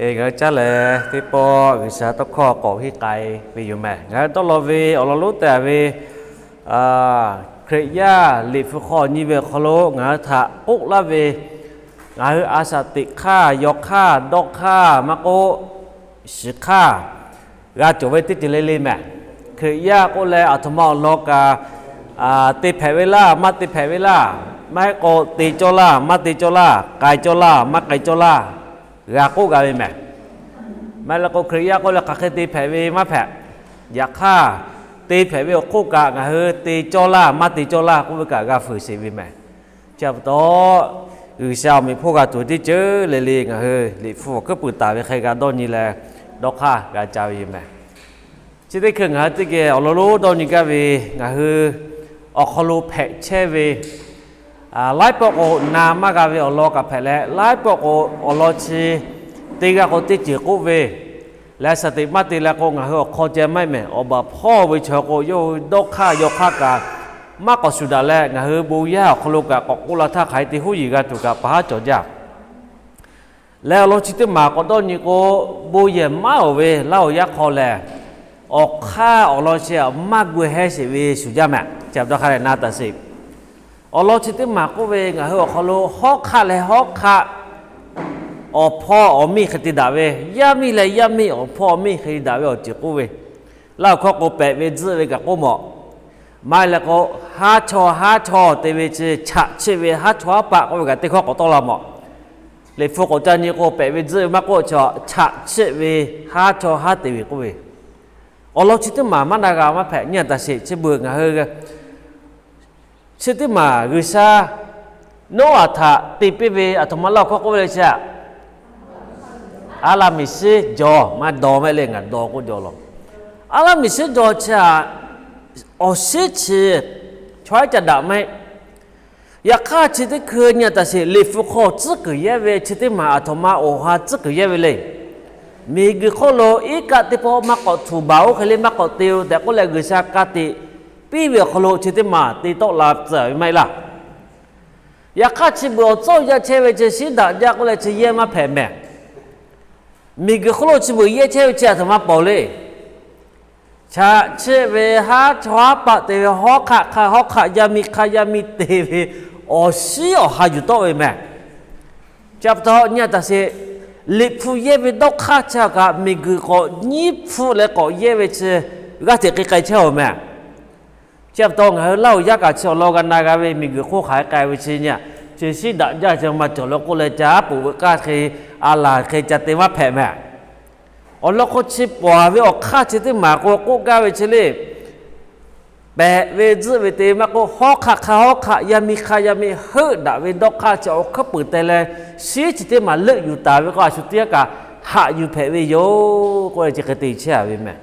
Ngaˬ hui caˉ leh teˇ pawˆ G'uiˬsha tawˇ hkawˇ k'awꞈ henˇ k'ai ve yoˬ mehˬ. Ngaˬ hui dawˇ law ve awˬ lawn lonˉ te-a ve Hkriꞈ yaˇ liꞈ hpu hk'aw nyi ve awˬ hk'aw lo ngaˬ hui htaꞈ k'oˆ laˇ ve, ngaˬ hui a shaꞈ teꞈ hk'aˇ, yaw hk'aˇ, dawˇ hk'aˇ, maˇ k'oˆ, shiˍ hk'aˇ g'a cawˬ ve teˇ ceuˬ le le mehˬ. Hkriꞈ yaˇ k'oˆ leh aˬ htoꞈ ma awˬ lawn kaꞈ te hpehꞈ ve laˇ, maˇ te hpehꞈ ve laˇ, maˇ heˆ k'o te cawˇ laˇ, maˇ te cawˇ laˇ, k'ai cawˇ laˇ, maˇ k'ai cawˇ laˇ, g'a k'oˆ g'a ve mehˬ. Maˇ heˆ leh k'o Hkriꞈ yaˇ k'oˆ leh hk'aˬ hk'e te hpehꞈ ve maˇ hpehꞈ. Yaꞈ hk'aˇ, te hpehꞈ ve awˬ hk'oˆ kaꞈ ngaˬ hui te cawˇ laˇ, maˇ te cawˇ laˇ k'oˆ ve kaꞈ g'a fuiˍ sheˍ ve mehˬ. Chi pa taw, G'uiˬsha awˬ meꞈ hpawˇ g'a tuˬ teˇ ceuˬ le le ngaˬ hui liꞈ hpu awˬ hkuiˉ puiˍ taˍ ve hk'e g'a dawˇ nyi leh, dawˇ hk'aˇ g'a ca ve yoˬ mehˬ. Chi teˇ hkui ngaˬ hui teˇ geh awˬ lawn lonˉ dawˇ nyi gaˇ ve, ngaˬ hui awˬ hk'aw lo hpehꞈ chehˇ ve, laiˉ pawˆ k'o na maˇ g'a ve awˬ lawn kaꞈ hpehꞈ leh, laiˉ pawˆ k'o awˬ lawn chi teˇ g'aˇ k'o teˇ ceuˬ k'oˆ ve, leh shaˍ teꞈ maˇ te leh k'o ngaˬ hui awˬ hk'aw ceh maˇ heˆ mehˬ. Awˬ baˬ hpawˇ ve chaw k'o yawˇ hui dawˇ hk'aˇ yaw hk'aˇ kaꞈ maˇ k'awꞈ shuˍ daꞈ leh, ngaˬ hui bon yaˇ awˬ hk'aw lo kaꞈ k'awꞈ k'oˆ la htaˇ hk'aˬ hk'e te huˉ yiˍ g'a tuˬ kaꞈ pa haˉ cawˬ jaˇ. Leh awˬ lawn chi teˇ maˬ k'awꞈ dawˇ nyi k'o, bon yehˬ maˇ oˬ ve laˇ oˬ yaˇ hk'aw lehˬ, awˬ hk'aˇ awˬ lawn chi maˇ gu heh sheˍ ve shuˍ jaˇ mehˬ. Chi pa taw hk'a leh na taˍ sheˍ. Awˬ lawn chi teˇ maˬ k'oˆ ve, ngaˬ hui awˬ hk'aw lo hawˉ hk'aˆ leh hawˉ hk'aˆ, awˬ hpawˇ awˬ miˇ hk'e te daꞈ ve, yaˇ miˇ leh yaˇ miˇ awˬ hpawˇ awˬ miˇ hk'e te daꞈ ve awˬ ceuˬ k'oˆ ve, laˇ oˬ hkawˇ k'o pehꞈ ve tzuhˆ ve kaꞈ k'oˆ mawˬ. Maˇ heˆ leh k'o, haˉ chawˇ haˉ chawˇ te ve chi chaꞈ chiˆ ve haˉ chawˇ haˉ paˆ k'oˆ ve kaꞈ teˇ hkawˇ k'awꞈ tawˆ la mawˬ. Liꞈ hpu k'awꞈ ca nyi k'o, pehꞈ ve tzuhˆ ve maˇ k'oˆ, chaꞈ chiˆ ve haˉ chawˇ haˉ te ve k'oˆ ve, awˬ lawn chi teˇ maˬ maˇ na g'a maˇ hpehꞈ nyi taˍ sheˍ. Chi beuꞈ ngaˬ hui chi teˇ maˬ G'uiˬsha Noˉaꞈ htaꞈ te piˇ ve aˬ htoꞈ ma laˇ oˬ hkawˇ k'oˆ ve le chi aꞈ, aˉ laˇ miˬ shiˉ jaw maˇ daw mehˆ le, ngaˬ daw k'oˆ jaw law. Aˉ laˇ miˬ shiˉ jaw chi aꞈ, awˬ shiˉ chi chaw haiˉ ca daꞈ mehˆ. Yaꞈ hk'aˇ chi teˇ hkui nyi taˍ sheˍ, liꞈ hpu hk'aw tcuhˉ kuiˬ yehˇ ve chi teˇ maˬ aˬ htoꞈ ma awˬ ha tcuhˉ kuiˬ yehˇ ve le. Miˬguiˬ hk'oˆ lo iˉ kaˆ teˇ pawˆ maˇ k'awꞈ htuꞈ baˬ oˇ hk'e le maˇ k'awꞈ te-o tehꞈ k'oˆ leh, G'uiˬsha ka tiꞈ piˇ ve awˬ hk'aw lo chi teˇ maˬ te tawˆ la tcuh ve maˇ heˆ laˇ. Yaꞈ hk'aˇ chi beuꞈ awˬ tcuhˉ awˬ yanˇ chehˇ ve chi shiˉ daꞈ jaˇ k'oˆ leh chi yehˇ maˇ hpehꞈ mehˬ. Miˬguiˬ hk'oˆ lo chi beuꞈ yehˇ chehˇ ve chi aˬ htoꞈ ma pawˬ le. Chaꞈ chiˆ ve haˉ chawˇ haˉ paˆ te ve, hawˉ hk'aˆ hk'a hawˉ hk'aˆ, yaˇ miˇ hk'a yaˇ miˇ te ve, awˬ shiˉ awˬ ha yuˬ tawˆ ve mehˬ. Chi pa taw nyi taˍ sheˍ, liꞈ hpu yehˇ ve dawˇ hk'aˇ chi aꞈ kaꞈ miˬguiˬ k'awꞈ nyiˉ hpfuhˆ leh k'awꞈ yehˇ ve chi g'aˇ hteꞈ k'ai k'ai chehˇ-oˬ mehˬ. Chi pa taw ngaˬ hui laˇ oˬ yaˇ kaꞈ chi awˬ lawn g'a na g'a ve miˬguiˬ hk'oˆ hk'aˬ hk'e k'ai ve chi nyi, chi shiˉ daꞈ jaˇ chi maˇ cawˬ leh k'oˆ leh ca aˉ poꞈ veuꞈ k'aˇ hk'e, a laˬ hk'e ca te maˇ hpehꞈ mehˬ. Awˬ lawn k'o chi pawˬ ve awˬ hk'aˇ chi teˇ maˬ k'o k'oˆ gaˇ ve chi le. Pehꞈ ve tzuhˆ ve te maˇ k'oˆ, hawˉ hk'aˆ hk'a hawˉ hk'aˆ, yaˇ miˇ hk'a yaˇ miˇ heuˆ daꞈ ve dawˇ hk'aˇ chi awˬ hkuiˉ puiˍ te leh, shiˉ chi teˇ maˬ leuˆ yuˬ taˍ ve k'o, a shu teˇ g'aˇ kaꞈ haꞈ yuˬ hpehꞈ ve yoˬ k'oˆ leh chi hk'e te chehˇ-a ve mehˬ.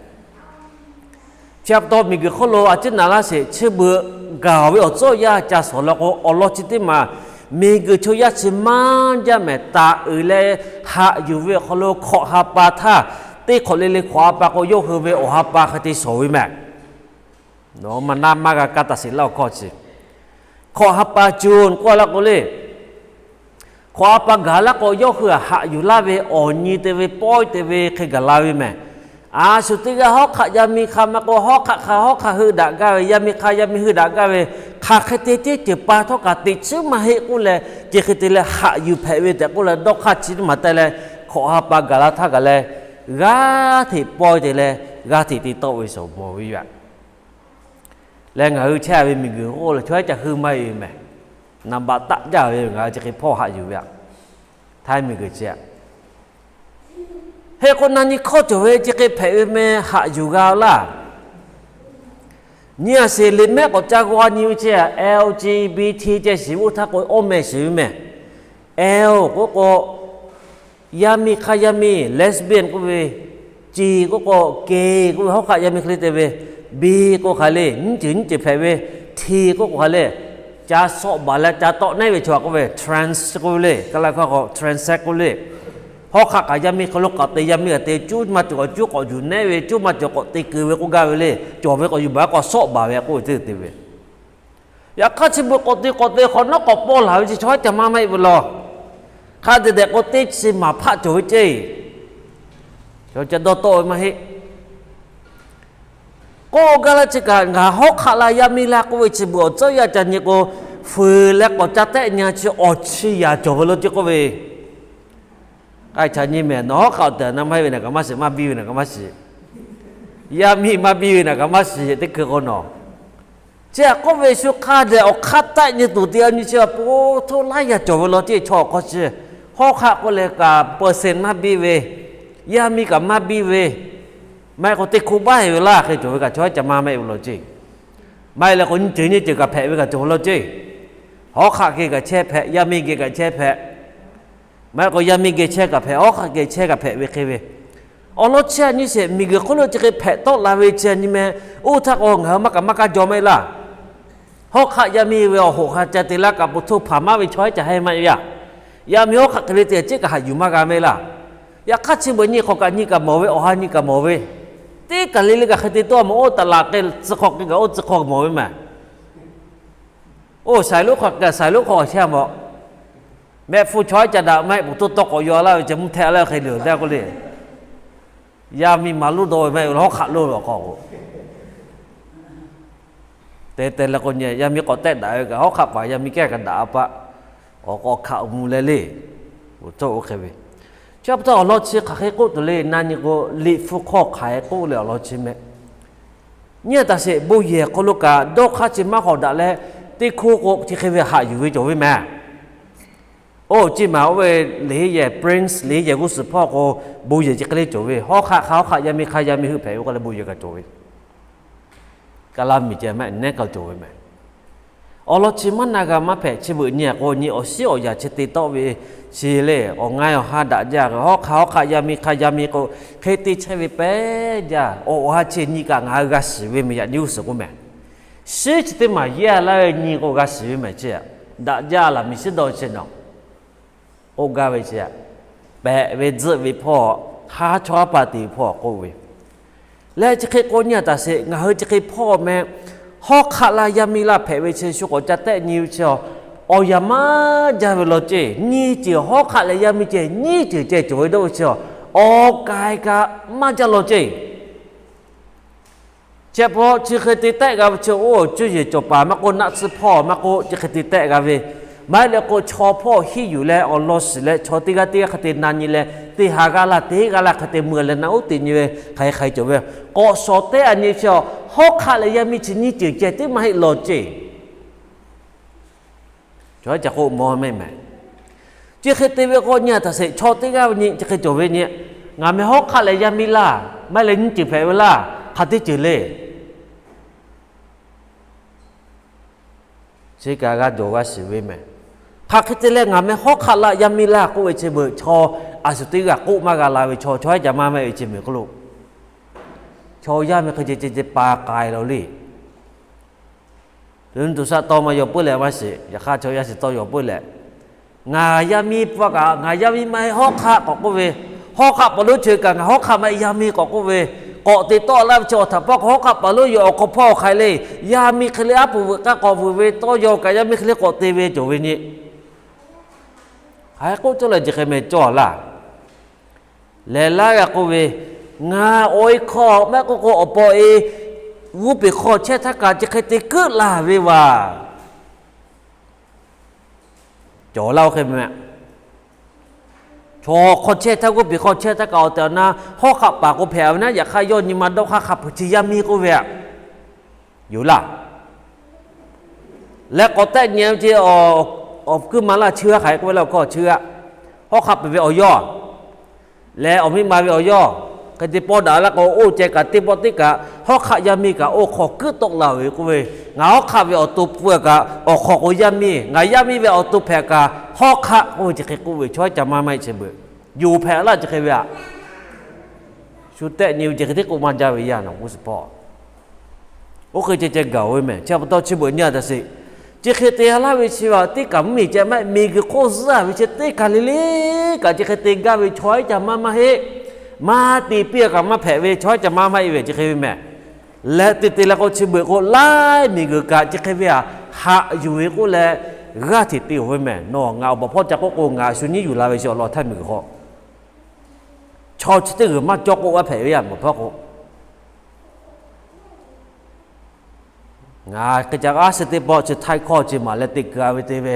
Chi pa taw miˬguiˬ hk'oˆ lo a ciˉ na laˇ sheˍ, chi beuꞈ gaˬ ve awˬ tcuhˉ awˬ yanˇ ca shawˍ law k'o, awˬ lawn chi teˇ maˬ miˬguiˬ chaw yaˇ chi maˇ jaˇ mehˬ. Taˍ uiˍ leh haꞈ yuˬ ve awˬ hk'aw lo hkawꞈ ha pa htaˇ, teˇ hk'awꞈ le le hkawꞈ ha pa k'o, yawˇ hui ve awˬ ha pa hk'e te shawˍ ve mehˬ. Nawˬ maˇ na maˇ g'a kaˇ taˍ sheˍ laˇ awˬ hkawˇ chi. Hkawꞈ ha pa June k'oˆ laˇ k'o le, hkawꞈ ha pa gaˬ laˇ k'o, yawˇ hui haꞈ yuˬ laˇ ve awˬ nyi te ve pawehˇ te ve hk'e gaˬ la ve mehˬ. A shu teˇ g'aˇ hawˉ hk'aˆ yaˇ miˇ hk'a maˇ k'oˆ, hawˉ hk'aˆ hk'a hawˉ hk'aˆ heuˆ daꞈ gaˇ ve, yaˇ miˇ hk'a yaˇ miˇ heuˆ daꞈ gaˇ ve, hk'aˬ hk'e te teˇ ceuˬ pa htawˇ kaꞈ teꞈ chiˉ maˇ heˆ k'oˆ leh, chi hk'e te leh haꞈ yuˬ hpehꞈ ve tehꞈ k'oˆ leh, dawˇ hk'aˇ chi teˇ maˬ te leh, hkawꞈ ha pa gaˬ la htaˇ gaˬ leh, g'aˇ hteꞈ pawehˇ te leh, g'aˇ hteꞈ te tawˆ ve shawˍ mawˬ ve yoˬ. Leh ngaˬ hui chehˇ-a ve miˬguiˬ k'oˆ leh chaw haiˉ ca heuˆ maˇ heˆ ve mehˬ. Naˍ baꞈ taˆ jaˇ ve ngaˬ hui chi hk'e hpawˇ haꞈ yuˬ ve aꞈ, htaiˇ miˬguiˬ chi aꞈ. Hk'e k'o na nyi hkawˇ cawˬ ve chi hk'e hpehꞈ ve meh haꞈ yuˬ g'a laˇ. Nyi-a sheˍ, liꞈ mehˆ k'awꞈ ca g'aw nyi ve chi aꞈ, L G B T ceh shiˍ ve oˇ htaˇ k'o awˇ meh shiˍ ve mehˬ. L k'oˆ k'o, yaˇ miˇ hk'a yaˇ miˇ lesbian k'oˆ ve, G k'oˆ k'o gay k'oˆ ve hawˉ hk'aˆ yaˇ miˇ hk'e le te ve, B k'o hk'aˬ le nyiˇ ceuˬ nyiˇ ceuˬ hpehꞈ ve, T k'oˆ k'o hk'aˬ le ca sawˆ baˬ leh ca tawˆ nehˉ ve chaw k'oˆ ve trans k'oˆ ve le, kaˇ laˇ hkawˇ k'o transsex k'oˆ le. Hawˉ hk'aˆ kaꞈ yaˇ miˇ hk'aw lo k'awꞈ te, yaˇ miˇ kaꞈ te, cuˇ maˇ cawˬ k'awꞈ cuˇ k'awꞈ yuˬ nehˉ ve, cuˇ maˇ cawˬ k'awꞈ te keu ve k'oˆ gaˇ ve le, cawˬ ve k'awꞈ yuˬ baˬ k'awꞈ sawˆ baˬ ve k'oˆ ve teˇ te ve. Yaꞈ hk'aˇ chi beuꞈ k'awꞈ te k'awꞈ te hk'awꞈ nawˉ k'awꞈ paw laˬ ve chi chaw haiˉ ca maˇ maˇ heˆ ve law. Hk'a dehꞈ dehꞈ k'o teˇ chi maˍ hpaˆ cawˬ ve ceˇ. Ca dawˇ tawˆ ve maˇ heˆ. K'oˆ gaˇ laˇ chi kaꞈ, ngaˬ hawˉ hk'aˆ la yaˇ miˇ laˇ k'oˆ ve chi beuꞈ awˬ tcuhˉ yaˇ ca nyi k'o, fuiˍ leh k'awꞈ ca tehˆ nyi chi awˬ chi yaꞈ cawˬ ve lo ceˇ k'oˆ ve. K'ai htaꞈ nyi mehˍ, nawˬ hawˉ hk'aˆ awˬ tehˬ na maˇ heˆ ve naˬ kaꞈ maˇ shiˍ, maˇ biˇ ve naˬ kaꞈ maˇ shiˍ, yaˇ miˇ maˇ biˇ ve naˬ kaꞈ maˇ shiˍ, teˇ hkui k'o nawˬ. Chi htaꞈ k'oˆ ve shu hk'a dehꞈ awˬ hk'aˇ tehˆ nyi tuˬ te a nyi chi pa taw laiˉ yaꞈ cawˬ ve law ceˇ. Chaw awˬ hk'aw chi hawˉ hk'aˆ k'oˆ leh kaꞈ percent maˇ biˇ ve, yaˇ miˇ kaꞈ maˇ biˇ ve, maˇ heˆ k'o teˇ hkui baˆ heˆ ve laˇ hk'e cawˬ ve kaꞈ chaw haiˉ ca maˇ mehˆ ve law ceˇ. Maˇ heˆ leh k'o nyiˇ ceuˬ nyiˇ ceuˬ kaꞈ hpehꞈ ve kaꞈ cawˬ ve law ceˇ. Hawˉ hk'aˆ geh kaꞈ chehˇ hpehꞈ, yaˇ miˇ geh kaꞈ chehˇ hpehꞈ, maˇ heˆ k'o yaˇ miˇ geh chehˇ kaꞈ hpehꞈ, hawˉ hk'aˆ geh chehˇ kaꞈ hpehꞈ ve hk'e ve, awˬ lawn chi a nyi sheˍ, miˬguiˬ hk'oˆ lo chi hk'e hpehꞈ tawˆ la ve chi a nyi meh, oˇ htaˇ k'o ngaˬ hui maˇ kaꞈ maˇ kaˇ jaw maˇ heˆ laˇ. Hawˉ hk'aˆ yaˇ miˇ ve awˬ hoꞈ ha ca te laˇ kaꞈ, po htoˇ hpaˍ maˇ ve chaw haiˉ ca haiˉ maˇ heˆ yaˇ. Yaˇ miˇ hawˉ hk'aˆ hk'e le te a ciˉ kaꞈ haꞈ yuˬ maˇ g'a mehˆ laˇ. Yaꞈ hk'aˇ chi beuꞈ nyi hk'awꞈ kaꞈ nyi kaꞈ mawˬ ve, awˬ ha nyi kaꞈ mawˬ ve, teˇ kaˬ le le kaꞈ hk'e te tawˆ mawˬ, oˇ taˍ laꞈ k'e tcuh hk'awꞈ k'e kaꞈ oˇ tcuh hk'awꞈ mawˬ ve mehˍ. Oˇ shaiˍ lonˉ hk'awꞈ kaꞈ shaiˍ lonˉ hk'awꞈ chehˇ mawˬ. Mehˆ hpfuhˇ chaw haiˉ ca daꞈ maˇ heˆ, po htoˇ tawˇ k'awꞈ yaw laˇ ve ceh mvuhˇ htehˆ laˇ ve hk'e le-oˬ tehꞈ k'oˆ le. Yaˇ miˇ maˍ lonˉ dawˇ ve maˇ heˆ, hawˉ hk'aˆ lonˉ ve awˬ hk'aw k'o, te te leh k'o nyi yaˇ miˇ k'awꞈ tehˆ daꞈ ve kaꞈ, hawˉ hk'aˆ paˍ yaˇ miˇ kehˉ kaꞈ daꞈ a pa, awˬ k'awꞈ hkaꞈ mvuh leh le. Oˇ hk'e ve, chi pa taw awˬ lawn chi hk'aˬ hk'e k'oˆ tuˬ le na nyi k'o, Liꞈ hpu hk'aw hk'aˬ hk'e k'oˆ leh awˬ lawn chi meh. Nyi a taˍ sheˍ, bon yehˬ hk'aw lo kaꞈ dawˇ hk'aˇ chi maˇ hawˍ daꞈ leh, teˇ hkoˇ k'o chi hk'e ve haꞈ yuˬ ve cawˬ ve mehˍ. Oˇ chi maˬ oˇ ve liꞈ heˆ yehˬ prince, liꞈ heˆ yehˬ g'uˇ suhˍ hpawˇ k'o, bon yehˬ chi hk'e le cawˬ ve, hawˉ hk'aˆ hk'a hawˉ hk'aˆ yaˇ miˇ hk'a yaˇ miˇ heuˆ hpehꞈ ve k'oˆ leh bon yehˬ kaꞈ cawˬ ve. Kaˍ laˇ miˬ ceh maˇ nehˉ kaꞈ cawˬ ve mehˍ. Awˬ lawn chi maˇ na g'a maˇ hpehꞈ, chi beuꞈ nyi a k'o nyi awˬ shiˉ awˬ yaꞈ chi te tawˆ ve, chi le awˬ ngaiˇ awˬ ha daꞈ jaˇ ve, hawˉ hk'aˆ hawˉ hk'aˆ yaˇ miˇ hk'a yaˇ miˇ k'o, hk'e te chehˇ ve pehˉ jaˇ. Awˬ awˬ ha chi nyi kaꞈ ngaˬ hui g'a shiˍ ve mehˍ, yaꞈ nyi g'uˇ suhˍ k'oˆ mehˍ. Shiˉ chi teˇ maˬ yehˇ laˇ ve nyi k'o g'a shiˍ ve mehˍ chi. Daꞈ jaˇ laˬ miˬ shiˉ dawˇ chi nawˬ k'oˆ gaˇ ve chi, pehꞈ ve tzuhˆ ve hpawˇ, haˉ chawˇ haˉ pa te ve hpawˇ k'oˆ ve. Leh chi hk'e k'o nyi a taˍ sheˍ, ngaˬ hui chi hk'e hpawˇ meh, hawˉ hk'aˆ laˇ yaˇ miˇ laˇ hpehꞈ ve chi shu k'awꞈ ca tehˆ nyi ve chi, awˬ yaꞈ maˇ jaˇ ve law ceˇ. Nyiˇ ceuˬ hawˉ hk'aˆ leh yaˇ miˇ ceh nyiˇ ceuˬ ceh cawˬ ve dawˇ ve chi, awˬ k'ai kaꞈ maˇ jaˇ law ceˇ. Chi pa taw chi hk'e te tehˆ g'a ve chi, oˇ cuˇ yiˍ cawˬ paˍ maˇ k'oˆ, naˆ tsuhˇ hpawˇ maˇ k'oˆ, chi hk'e te tehˆ g'a ve. Maˇ heˆ leh k'o chaw hpawˇ hiˉ yuˬ leh awˬ lawn shiˍ leh chaw teˇ g'aˇ teˇ g'aˇ hk'e te na nyi leh, te ha g'a laˇ, te g'aˇ laˇ hk'e te mui leh na uˉ te nyi ve hk'aˬ hk'e cawˬ ve. K'awꞈ shawˍ tehˆ a nyi chi, hawˉ hk'aˆ leh yaˇ miˇ chi nyiˇ ceuˬ ceh teˇ maˇ heˆ law ceˇ. Chaw ca k'oˆ mawˬ mehˆ mehˍ. Chi hk'e te ve k'o nyi a taˍ sheˍ, chaw teˇ g'aˇ ve nyi chi hk'e cawˬ ve nyi, ngaˬ meh hawˉ hk'aˆ leh yaˇ miˇ laˇ, maˇ heˆ leh nyiˇ ceuˬ hpehꞈ ve laˇ, hk'aˬ teˇ ceuˬ le. Chi kaꞈ g'a jawˬ g'a shiˍ ve mehˍ. Hk'aˬ hk'e te leh ngaˬ meh hawˉ hk'aˆ laˇ yaˇ miˇ laˇ k'oˆ ve chi beuꞈ chaw a shu teˇ g'aˇ k'oˆ maˇ g'a la ve chaw, chaw haiˉ ca maˇ mehˆ ve chi mehˍ k'oˆ lo, chaw yaˇ meh hk'e ceh ceh ceh pa k'ai la le. Tuꞈ tuꞈ shaˆ tawˇ maˇ yaw puiˉ leh maˇ shiˍ, yaꞈ hk'aˇ chaw yaˇ shiˍ tawˇ yaw puiˉ leh, ngaˬ yaˇ miˇ pa kaꞈ ngaˬ yaˇ miˇ maˇ heˆ hawˉ hk'aˆ k'awꞈ k'oˆ ve, hawˉ hk'aˆ paˍ lonˉ chi kaꞈ ngaˬ hawˉ hk'aˆ maˇ heˆ yaˇ miˇ k'awꞈ k'oˆ ve, k'awꞈ te tawˆ laˇ ve chi awˬ htaꞈ pa k'o hawˉ hk'aˆ paˍ lonˉ yoˬ awˬ hk'aw hpawˇ awˬ hk'aˬ hk'e le, yaˇ miˇ hk'e le aˉ poꞈ veuꞈ k'aˇ k'awꞈ veuꞈ ve tawˇ yaw kaꞈ yaˇ miˇ hk'e le k'awꞈ te ve cawˬ ve nyi. Hk'aˬ hk'e k'oˆ cawˇ leh chi hk'e meh cawˇ laˇ. Lehˬ laˇ g'a k'oˆ ve, ngaˬ awˬ e hk'aw maˇ k'oˆ k'o awˬ pa awˬ e g'uˇ peˬ hk'aw chehˇ htaˇ kaꞈ chi hk'e te keuˆ laˇ ve vaˬ. Cawˬ laˇ oˇ hk'e meh. Chaw hk'aw chehˇ htaˇ, g'uˇ peˬ hk'aw chehˇ htaˇ kaꞈ awˬ tehˬ awˬ na hawˉ hk'aˆ paˍ k'o hpehꞈ ve naˉ, yaꞈ hk'aˇ yawˇ nyi ma dawˇ hk'aˇ hk'a peu-eˬ chi yaˇ miˇ k'oˆ ve yoˬ laˇ. Leh k'awꞈ tehˆ nyi ve chi, awˬ kuiˉ ma laˇ chi g'aˇ hk'aˬ hk'e k'oˆ ve laˇ, awˬ hkawˇ chi g'aˇ, hawˉ hk'aˆ paˍ ve awˬ yawˇ leh awˬ miˇ ma ve awˬ yawˇ hk'e te pawˇ daꞈ laˇ k'o, oˇ ceh kaꞈ teˇ pawˆ teˇ kaꞈ hawˉ hk'aˆ yaˇ miˇ kaꞈ oˇ hk'aw keuˆ tawˆ la ve k'oˆ ve, ngaˬ hawˉ hk'aˆ ve awˬ to pfuhˇ kaꞈ awˬ hk'aw k'o yaˇ miˇ, ngaˬ yaˇ miˇ ve awˬ to hpehꞈ kaꞈ hawˉ hk'aˆ k'oˆ ve chi hk'e k'oˆ ve chaw ca maˇ maˇ heˆ chi beuꞈ. Yoˬ hpehꞈ laˇ chi hk'e ve aꞈ. Shu tehˆ nyi ve ceh hk'e teˇ k'oˆ maˇ jaˇ ve yaˇ nawˬ g'uˇ suhˍ hpawˇ. Oˇ hk'e ceh ceh gaˬ-oˬ ve mehˬ. Chi pa taw chi beuꞈ nyi a taꞈ sheˍ. Chi hk'e te laˇ ve chi vaꞈ teˇ kaꞈ mvuhˇmiˬ ceh maˇ heˆ, miˬguiˬ hk'oˆ zuhˆ a ve chi teˇ kaˬ le le kaꞈ chi hk'e te gaˇ ve chaw haiˉ ca maˇ maˇ heˆ. Maˇ te piˇ a kaꞈ maˇ hpehꞈ ve chaw haiˉ ca maˇ maˇ heˆ ve chi hk'e ve mehˬ. Leh te te leh k'o chi beuꞈ k'o laiˉ miˬguiˬ kaꞈ chi hk'e ve aꞈ haꞈ yuˬ ve k'oˆ leh g'aˇ hteꞈ te-oˬ ve mehˬ. Nawˬ ngaˬ awˬ baˬ hpawˇ ca k'oˆ k'o ngaˬ shu nyiˉ yuˬ la ve chi awˬ lawn htaˇ miˬguiˬ hk'aw Chaw chi teˇ g'uiˬ maˇ cawˇ k'oˆ g'a hpehꞈ ve yaˇ mawˬ hpawˇ k'o, ngaˬ hk'e ca g'aˇ suh teˇ pawˆ chi htaiˇ hkawˇ chi maˍ leh te keu-a ve te ve,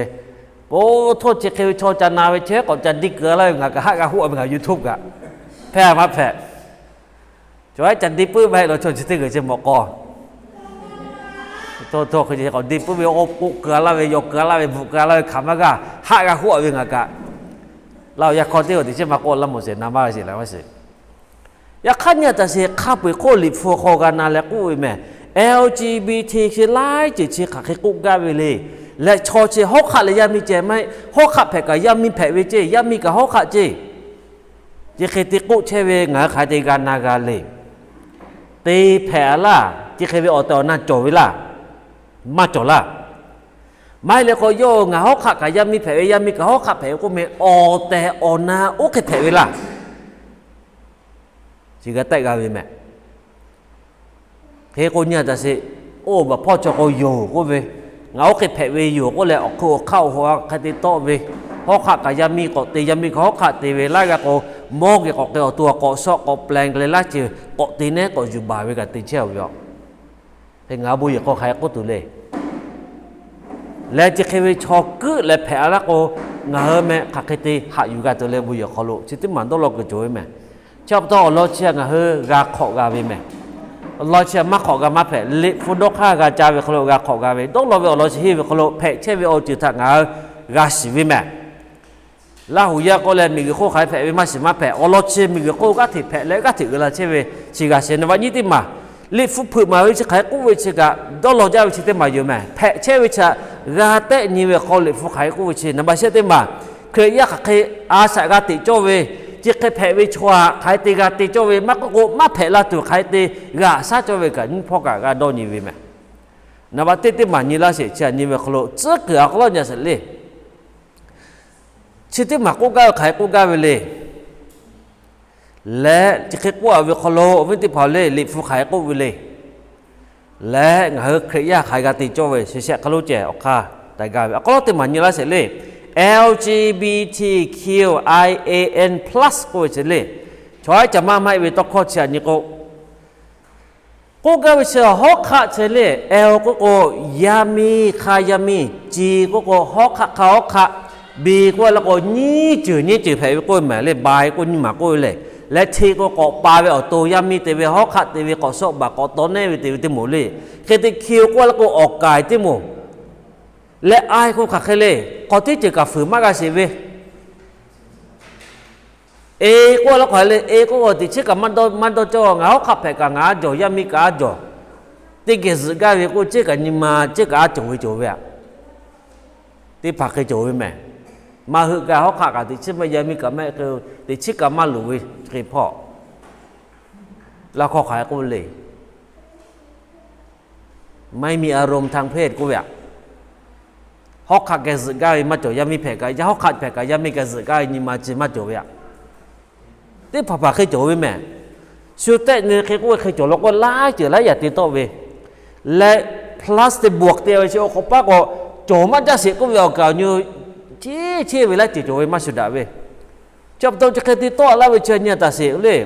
po htoˇ chi hk'e ve chaw ca na ve chehˇ k'awꞈ ca diˇ keu-a laˇ ve ngaˬ kaꞈ haˆ g'a hoˆ-a ve ngaˬ YouTube kaꞈ hpehˇ maˇ hpehꞈ. Chaw haiˉ ca diˇ puiˉ maˇ heˆ law chaw chi teˇ g'uiˬ chi mawꞈ k'aw htoˇ hk'e k'awꞈ diˇ puiˉ ve k'oˆ keu-a laˇ ve, yaw keu-a laˇ ve, bvuhꞈ keu-a laˇ ve hk'aˬ maˇ g'aˇ haˆ g'a hoˆ-a ve ngaˬ kaꞈ. Laˇ-oˬ, yaꞈ hk'aw teˇ g'aˇ teꞈ chiˉ maˇ k'oˆ laˇ mawˬ shehˍ na maˇ g'a sheˍ laˬ maˇ sheˍ. Yaꞈ hk'aˇ nyi a taˍ sheˍ hk'a peu-eˬ hk'oˆ Liꞈ hpu hk'aw g'a na leh k'oˆ ve mehˬ, L G B T chi laiˉ ceuˬ chi hk'aˬ hk'e k'oˆ gaˇ ve le. Leh chaw chi hawˉ hk'aˆ leh yaˇ miˇ ceh maˇ heˆ, hawˉ hk'aˆ hpehꞈ kaꞈ yaˇ miˇ hpehꞈ ve ceˇ, yaˇ miˇ kaꞈ hawˉ hk'aˆ ceˇ. Chi hk'e te k'oˆ chehˇ ve ngaˬ hui hk'aˬ hk'e te g'a na g'a le. Te hpehꞈ-a laˇ, chi hk'e ve awˬ tehˬ awˬ na cawˬ ve laˇ, maˇ cawˬ laˇ. Maˇ heˆ leh k'o, yawˇ ngaˬ hawˉ hk'aˆ kaꞈ yaˇ miˇ hpehꞈ ve, yaˇ miˇ kaꞈ hawˉ hk'aˆ hpehꞈ ve k'oˆ meh, awˬ tehˬ awˬ na oˇ hk'e hpehꞈ ve laˇ. Chi g'a tehˆ g'a ve mehˬ. Hk'e k'o nyi a taˍ sheˍ, oˇ baˬ hpawˇ chaw k'o yoˬ k'oˆ ve, ngaˬ oˇ hk'e hpehꞈ ve yoˬ k'oˆ leh awˬ hk'oˆ awˬ hk'aˆ awˬ hawˬ hk'e te tawˆ ve, hawˉ hk'aˆ kaꞈ yaˇ miˇ k'awꞈ te, yaˇ miˇ kaꞈ hawˉ hk'aˆ te ve laˇ g'a k'o, mawˇ geh k'awꞈ k'ai awˬ to k'awꞈ shawˆ k'awꞈ plehˬ leh laˇ ceuˬ k'awꞈ te nehˉ k'awꞈ yuˬ baˬ ve kaꞈ te chehˇ-a ve yoˬ. Hk'e ngaˬ hui bon yehˬ hk'aw hk'aˬ hk'e k'oˆ tuˬ le. Leh chi hk'e ve chaw kuiˉ leh hpehꞈ-a laˇ k'o, ngaˬ hui meh hk'aˬ hk'e te haꞈ yuˬ g'a tuˬ leh bon yehˬ hk'aw lo chi teˇ maˬ dawˇ law kuiˬ cawˬ ve mehˬ. Chi pa taw awˬ lawn chi ngaˬ hui g'a hk'awꞈ g'a ve mehˬ. Awˬ lawn chi maˇ hk'awꞈ g'a maˇ hpehꞈ, Liꞈ hpu dawˇ hk'aˇ g'a ca ve hk'aw lo g'a hk'awꞈ g'a ve, dawˇ law ve awˬ lawn chi henˇ ve hk'aw lo hpehꞈ chehˇ ve awˬ ceuˬ htaꞈ ngaˬ hui g'a shiˍ ve mehˬ. Laˇ huˍ yaˇ k'oˆ leh miˬguiˬ hk'oˆ hk'aˬ hk'e hpehꞈ ve maˇ shiˍ maˇ hpehꞈ, awˬ lawn chi miˬguiˬ hk'oˆ g'aˇ hteꞈ hpehꞈ leh g'aˇ hteꞈ uiˍ la chehˇ ve chi g'a shehˍ. Naˍ baꞈ nyiˇ teˇ maˬ, Liꞈ hpu hpeuꞈ maˍ ve chi hk'aˬ hk'e k'oˆ ve chi kaꞈ dawˇ law jaˇ ve chi teˇ maˬ yoˬ mehˬ. Hpehꞈ chehˇ ve chi htaꞈ g'a tehˆ nyi ve hk'aw Liꞈ hpu hk'aˬ hk'e k'oˆ ve chi, naˍ baꞈ shehˆ teˇ maˬ, Hkriꞈ yaˇ hk'aˬ hk'e a shaꞈ g'a teꞈ cawˇ ve, chi hk'e hpehꞈ ve chaw htaꞈ hk'aˬ hk'e te g'a te cawˇ ve, maˇ k'oˆ k'o maˇ hpehꞈ la tuˬ hk'aˬ hk'e te g'a shaˉ cawˇ ve kaꞈ nyiˇ hpawˇ kaꞈ g'a dawˇ nyi ve mehˬ. Naˍ baꞈ teˇ teˇ maˬ nyi laˇ sheˍ, chi htaꞈ nyi ve hk'aw lo tcuhˉ kuiˬ awˬ hk'aw lo nyi a sheˍ le. Chi teˇ maˬ k'oˆ gaˇ ve hk'aˬ hk'e k'oˆ gaˇ ve le. Leh chi hk'e k'oˆ-a ve hk'aw lo awˬ viˉ teˇ hpaˍ le, Liꞈ hpu hk'aˬ hk'e k'oˆ ve le. Leh ngaˬ hui Hkriꞈ yaˇ hk'aˬ hk'e g'a te cawˇ ve, sheh shehˆ hk'a lo ceh awˬ hk'aˇ taˍ gaˇ ve. Awˬ hk'aw lo teˇ maˬ nyi laˇ sheˍ le. L G B T Q I A N plus k'oˆ ve chi le. Chaw haiˉ ca maˇ maˇ heˆ ve tawˇ hkawˇ chi htaꞈ nyi k'o, k'oˆ gaˇ ve chi hawˉ hk'aˆ chi le. L k'oˆ k'o yaˇ miˇ hk'a yaˇ miˇ, G k'oˆ k'o hawˉ hk'aˆ hk'a hawˉ hk'aˆ, B k'oˆ la k'o nyiˇ ceuˬ nyiˇ ceuˬ hpehꞈ ve k'oˆ ve mehˬ le, bi k'oˆ nyiˇ maˬ k'oˆ ve le. Leh C k'o k'awꞈ pa ve awˬ to yaˇ miˇ te ve, hawˉ hk'aˆ te ve, k'awꞈ shawˆ baˬ k'awꞈ taw nehˉ ve te ve teˇ moˍ le. Hk'e te Q k'oˆ la k'o awˬ kaiˍ teˇ moˍ. Leh I k'o hk'aˬ hk'e le, k'awꞈ teˇ ceuˬ kaꞈ fuiˍ maˇ g'a sheˍ ve. E k'oˆ la k'o hk'aˬ hk'e le, e k'oˆ k'o teꞈ chiˉ kaꞈ maˇ dawˇ cawˇ, ngaˬ hawˉ hk'aˆ hpehꞈ kaꞈ ngaˬ a jawˬ, yaˇ miˇ kaꞈ a jawˬ. Teˇ geh zuhꞈ gaˇ ve k'oˆ, chi kaꞈ nyi ma chi kaꞈ a cawˬ ve cawˬ ve aꞈ. Teˇ hpaˍ hk'e cawˬ ve mehˬ. Maˇ heuˆ gaˇ, hawˉ hk'aˆ kaꞈ teꞈ chiˉ maˇ, yaˇ miˇ kaꞈ maˇ, teꞈ chiˉ kaꞈ maˇ loˍ ve hk'e hpawˇ. Laˇ hkawˇ hk'aˬ hk'e k'oˆ le. Maˇ heˆ mi a rom htaˇ hpehˇ k'oˆ ve aꞈ. Hawˉ hk'aˆ geh zuhꞈ gaˇ ve maˇ cawˬ, yaˇ miˇ hpehꞈ kaꞈ, hawˉ hk'aˆ hpehꞈ kaꞈ yaˇ miˇ geh zuhꞈ gaˇ ve nyi ma chi maˇ cawˬ ve aꞈ. Teˇ hpaˍ hpaˍ hk'e cawˬ ve mehˬ. Shu tehˆ nyi hk'e k'oˆ ve hk'e cawˬ law k'o laiˉ ceuˬ laiˉ yaꞈ te tawˆ ve. Leh plus te bvuhꞈ te ve chi awˬ hk'awꞈ paˉ k'o, cawˬ maˇ jaˇ sheˍ k'oˆ ve awˬ kaˍ awˬ nyi, cheˇ cheˇ ve laiˉ ceuˬ cawˬ ve maˇ shuˍ daꞈ ve. Chi pa taw chi hk'e te tawˆ laˇ ve chi nyi a taˍ sheˍ le.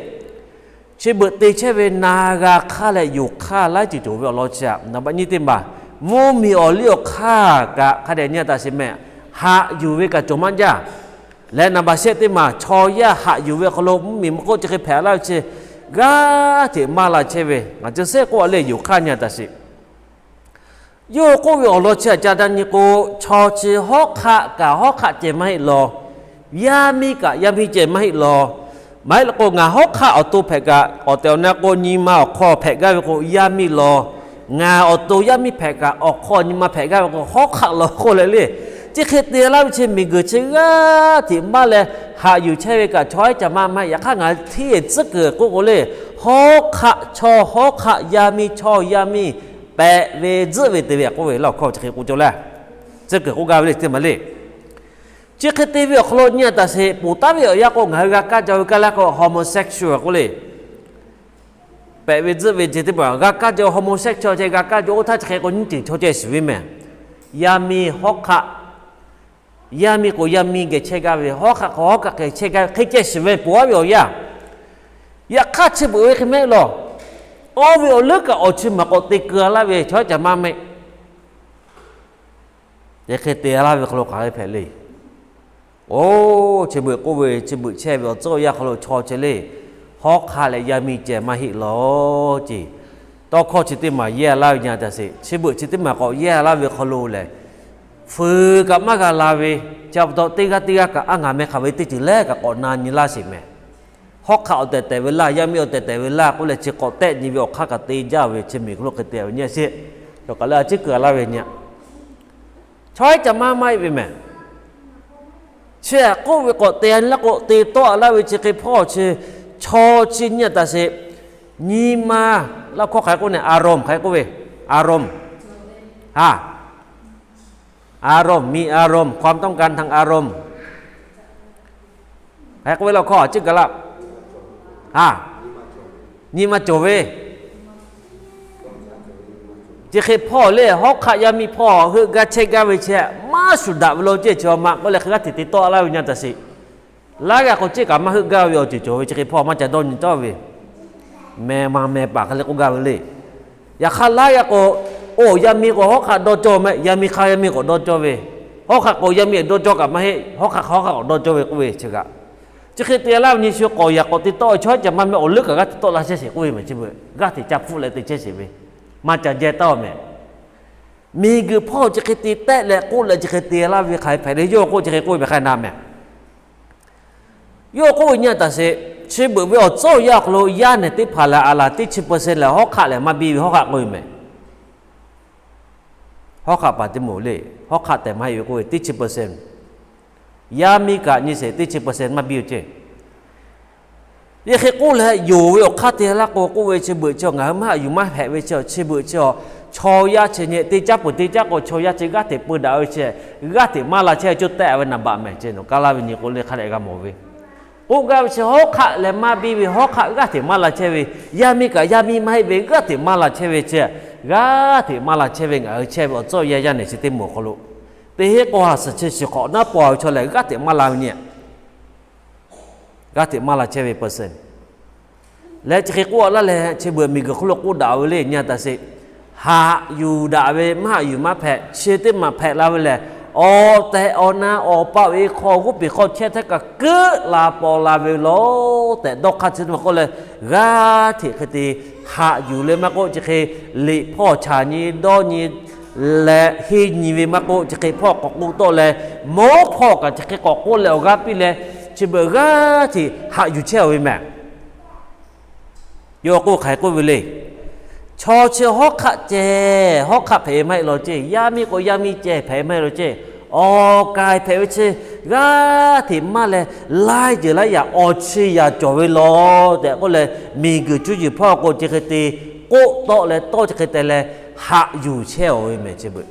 Chi beuꞈ te chehˇ ve na g'a hk'aˇ leh yoˬ hk'aˇ laiˉ ceuˬ cawˬ ve awˬ lawn chi aꞈ. Naˍ baꞈ nyiˇ teˇ maˬ, mvuhˇmiˬ awˬ liˇ awˬ hk'aˇ kaꞈ hk'a dehꞈ nyi a taˍ sheˍ mehˬ. Haꞈ yuˬ ve kaꞈ cawˬ maˇ jaˇ. Leh naˍ baꞈ shehˆ teˇ maˬ, chaw yaˇ haꞈ yuˬ ve awˬ hk'aw lo mvuhˇmiˬ mvuhˇ k'oˆ chi hk'e hpehꞈ laˇ ve chi g'aˇ hteꞈ maˇ la chehˇ ve, ngaˬ hui shehˆ k'oˆ a le yoˬ hk'aˇ nyi a taˍ sheˍ. Yawˇ k'oˆ ve awˬ lawn chi aꞈ ca da nyi k'o, chaw chi hawˉ hk'aˆ kaꞈ hawˉ hk'aˆ ceh maˇ heˆ law, yaˇ miˇ kaꞈ yaˇ miˇ ceh maˇ heˆ law. Maˇ heˆ law k'o, ngaˬ hawˉ hk'aˆ awˬ to hpehꞈ kaꞈ awˬ tehˬ awˬ na k'o nyi ma awˬ hk'aw hpehꞈ gaˇ ve k'o yaˇ miˇ law, ngaˬ awˬ to yaˇ miˇ hpehꞈ kaꞈ awˬ hk'aw nyi ma hpehꞈ gaˇ ve k'o hawˉ hk'aˆ law k'oˆ leh le. Chi hk'e te laˇ ve chi miˬguiˬ chi g'aˇ hteꞈ maˇ leh haꞈ yuˬ chehˇ ve kaꞈ chaw haiˉ ca maˇ maˇ heˆ. Yaꞈ hk'aˇ ngaˬ hui hteˇ tcuhˉ kuiˬ k'oˆ k'o le, hawˉ hk'aˆ chaw hawˉ hk'aˆ, yaˇ miˇ chaw yaˇ miˇ pehꞈ ve tzuhˆ ve te ve k'oˆ ve laˇ awˬ hkawˇ chi hk'e k'oˆ cawˇ le. Tcuhˉ kuiˬ k'oˆ gaˇ ve le teˇ maˬ le. Chi hk'e te ve awˬ hk'aw lo nyi a taˍ sheˍ, ponˬ taˉ ve awˬ yanˇ k'o ngaˬ hui g'a kaˇ jaw ve kaˇ laˇ k'o homosexual k'oˆ le. Pehꞈ ve tzuhˆ ve ceh teˇ hpaˍ g'a kaˇ jaw, homosexual ceh g'a kaˇ jaw oˇ htaˇ chi hk'e k'o nyiˇ ceuˬ chaw ceh shiˍ ve mehˬ. Yaˇ miˇ hawˉ hk'aˆ, yaˇ miˇ k'o yaˇ miˇ geh chehˇ gaˇ ve, hawˉ hk'aˆ k'o hawˉ hk'aˆ geh chehˇ gaˇ ve hk'e ceh shiˍ ve ponˬ taˉ ve awˬ yanˇ. Yaꞈ hk'aˇ chi beuꞈ ve hk'e mehˆ lawˬ, oˇ ve awˬ leuˉ kaꞈ awˬ chi maˬ k'awꞈ te keu-a laˇ ve chaw haiˉ caˬ maˇ mehˆ. Yaꞈ hk'e te-a laˇ ve hk'aw lo hk'aˬ hk'e hpehꞈ le. Oˇ, chi beuꞈ k'oˆ ve, chi beuꞈ chehˇ ve awˬ tcuhˉ awˬ yanˇ hk'aw lo chaw chi le, hawˉ hk'aˆ leh yaˇ miˇ ceh maˇ heˆ lawˬ ceˇ. Tawˇ hkawˇ chi teˇ maˬ yehˇ-a laˇ ve nyi-a taꞈ sheˍ. Chi beuꞈ chi teˇ maˬ k'awꞈ yehˇ-a laˇ ve hk'aw lo lehˬ, fuiˍ kaꞈ maˇ g'a la ve, chi pa taw teˇ g'aˇ teˇ g'aˇ kaꞈ aˉ ngaˬ meh hk'aˬ ve teˇ ceuˬ lehˉ kaꞈ k'awꞈ na nyi laˇ sheˍ mehˍ. Hawˉ hk'aˆ awˬ tehˬ tehˬ ve laˇ, yaˇ miˇ awˬ tehˬ tehˬ ve laˇ k'oˆ leh chi k'awꞈ tehˆ nyi ve awˬ hk'aˇ kaꞈ te jaˇ ve, chi miˬ guiˬ lo hk'e te-a ve nyi sheˍ. Cawˬ kaꞈ leh a ciˉ keu-a laˇ ve nyi-a. Chaw haiˉ caˬ maˇ maˇ heˆ ve mehˍ. Chi htaꞈ k'oˆ ve k'awꞈ te-a nyi laˇ k'o, te tawˆ-a laˇ ve chi hk'e hpawˇ chi, chaw chi nyi-a taꞈ sheˍ. Nyi ma laˇ hkawˇ hk'aˬ hk'e k'oˆ ne, อารมณ์ hk'aˬ hk'e k'oˆ ve, อารมณ์ ha, อารมณ์ มีอารมณ์ ความต้องการทางอารมณ์ hk'aˬ hk'e k'oˆ ve laˇ hkawˇ a ciˉ gaˬ laˇ. Ha, nyi ma cawˬ ve, chi hk'e hpawˇ le, hawˉ hk'aˆ yaˇ miˇ hpawˇ heuˆ gaˇ chehˇ gaˇ ve chi maˇ shuˍ daꞈ ve lo ceˇ, chi awˬ ma k'oˆ leh hk'e g'aˇ hteꞈ te tawˆ-a laˇ ve nyi-a taꞈ sheˍ. Laˇ g'a k'o ceˇ kaꞈ maˇ heuˆ gaˇ ve awˬ ceuˬ cawˬ ve chi hk'e hpawˇ maˇ ca dawˇ nyi tawˆ ve, meh ma meh paˍ hk'e le k'oˆ gaˇ ve le. Yaꞈ hk'aˇ laˇ g'a k'o, oˇ yaˇ miˇ k'o hawˉ hk'aˆ dawˇ cawˇ meh, yaˇ miˇ hk'aˇ yaˇ miˇ k'awꞈ dawˇ cawˇ ve, hawˉ hk'aˆ k'o yaˇ miˇ dawˇ cawˇ kaꞈ maˇ heˆ, hawˉ hk'aˆ hk'aˬ hawˉ hk'aˆ k'awꞈ dawˇ cawˇ ve k'oˆ ve chi kaꞈ, chi hk'e te laˇ ve nyi shu k'awꞈ yaꞈ k'awꞈ te tawˆ ve chaw haiˉ caˬ maˇ meh awˬ leuˉ kaꞈ g'aˇ hteꞈ tawˆ la chehˇ sheˍ k'oˆ ve meh chi beuꞈ g'aˇ hteꞈ ca hpfuhˆ leh te chehˇ sheˍ ve, maˇ ca jehˇ taˍ-oˬ meh. Miˬ guiˬ hpawˇ chi hk'e te tehˆ leh k'oˆ leh chi hk'e te laˇ ve hk'aˬ hk'e hpehꞈ le, yawˇ k'oˆ chi hk'e k'oˆ ve hk'a na meh. Yawˇ k'oˆ ve nyi-a taꞈ sheˍ, chi beuꞈ ve awˬ tcuhˉ awˬ yanˇ awˬ hk'aw lo yaˇ nehˬ teˇ hpaˍ lehˬ, a laˬ teˇ chi percent lehˬ hawˉ hk'aˆ lehˬ maˇ biˇ ve, hawˉ hk'aˆ k'oˆ ve meh. Hawˉ hk'aˆ paˍ teˇ moˍ le, hawˉ hk'aˆ tehꞈ maˇ heˆ ve k'oˆ ve teˇ chi percent, yaˇ miˇ kaꞈ nyi sheˍ teˇ chi percent maˇ biˇ-oˬ ceˇ. Yaꞈ hk'e k'oˆ leh yonˍ ve awˬ hk'aˇ te laˇ k'o k'oˆ ve, chi beuꞈ chi ngaˬ hui maˇ haꞈ yuˬ maˇ hpehꞈ ve chi, chi beuꞈ chi chaw yaˇ chi nyi teˇ caˉ peuˬ teˇ caˉ k'o chaw yaˇ chi g'aˇ hteꞈ peu daꞈ ve chi, g'aˇ hteꞈ maˇ la chehˇ ve coˇ tehˆ ve naˍ baꞈ mehˍ ceˇ. Nawˬ kaˇ laˇ ve nyi k'o le hk'a dehꞈ g'a mawˬ ve, k'oˆ gaˇ ve chi hawˉ hk'aˆ lehˬ maˇ biˇ ve, hawˉ hk'aˆ g'aˇ hteꞈ maˇ la chehˇ ve, yaˇ miˇ kaꞈ yaˇ miˇ maˇ heˆ ve g'aˇ hteꞈ maˇ la chehˇ ve chi, g'aˇ hteꞈ maˇ la chehˇ ve ngaˬ hui chehˇ ve awˬ tcuhˉ awˬ yanˇ yaˇ nehˬ chi teˇ moˍ awˬ hk'aw lo, teˇ hinˉ k'o ha suhˍ chi shiˍ hk'awꞈ naˉ paw ve chaw lehˬ g'aˇ hteꞈ maˇ la ve nyi g'aˇ hteꞈ maˇ la chehˇ ve percent leh chi hk'e k'oˆ laˇ leh, chi beuꞈ miˬ guiˬ hk'oˆ lo k'oˆ daꞈ ve le nyi-a taꞈ sheˍ. Haꞈ yuˬ daꞈ ve maˇ haꞈ yuˬ maˇ hpehꞈ, chi teˇ maˬ hpehꞈ la ve lehˬ, awˬ tehˬ awˬ na awˬ pa ve hk'aw g'oˇ peˬ hk'aw chehˇ htehˇ kaꞈ keuˆ la paw la ve laˬ tehꞈ dawˇ hk'aˇ chi teˇ maˬ k'oˆ leh, g'aˇ hteꞈ hk'e te haꞈ yuˬ leh maˇ k'oˆ, chi hk'e liꞈ hpawˇ chaꞈ nyi dawˇ nyi leh henˇ nyi ve maˇ k'oˆ, chi hk'e hpawˇ k'awꞈ k'oˆ tawˆ leh, mawˉ hpawˇ kaꞈ chi hk'e k'awꞈ k'oˆ leh awˬ g'aˇ piˇ leh, chi beuꞈ g'aˇ hteꞈ haꞈ yuˬ chehˇ-a ve mehˍ. Yawˇ k'oˆ hk'aˬ hk'e k'oˆ ve le. Chaw chi hawˉ hk'aˆ ceh hawˉ hk'aˆ hpehꞈ ve maˇ heˆ law ceˇ. Yaˇ miˇ k'o yaˇ miˇ ceh hpehꞈ ve maˇ heˆ law ceˇ. Awˬ k'ai hpehꞈ ve chi g'aˇ hteꞈ maˇ leh, laiˉ ceuˬ laiˉ yaꞈ awˬ chi yaꞈ cawˬ ve law tehꞈ k'oˆ leh, miˬ guiˬ cuˇ yiˍ hpawˇ k'o chi hk'e te k'oˆ tawˆ leh tawˇ chi hk'e te leh haꞈ yuˬ chehˇ-a ve mehˍ chi beuꞈ.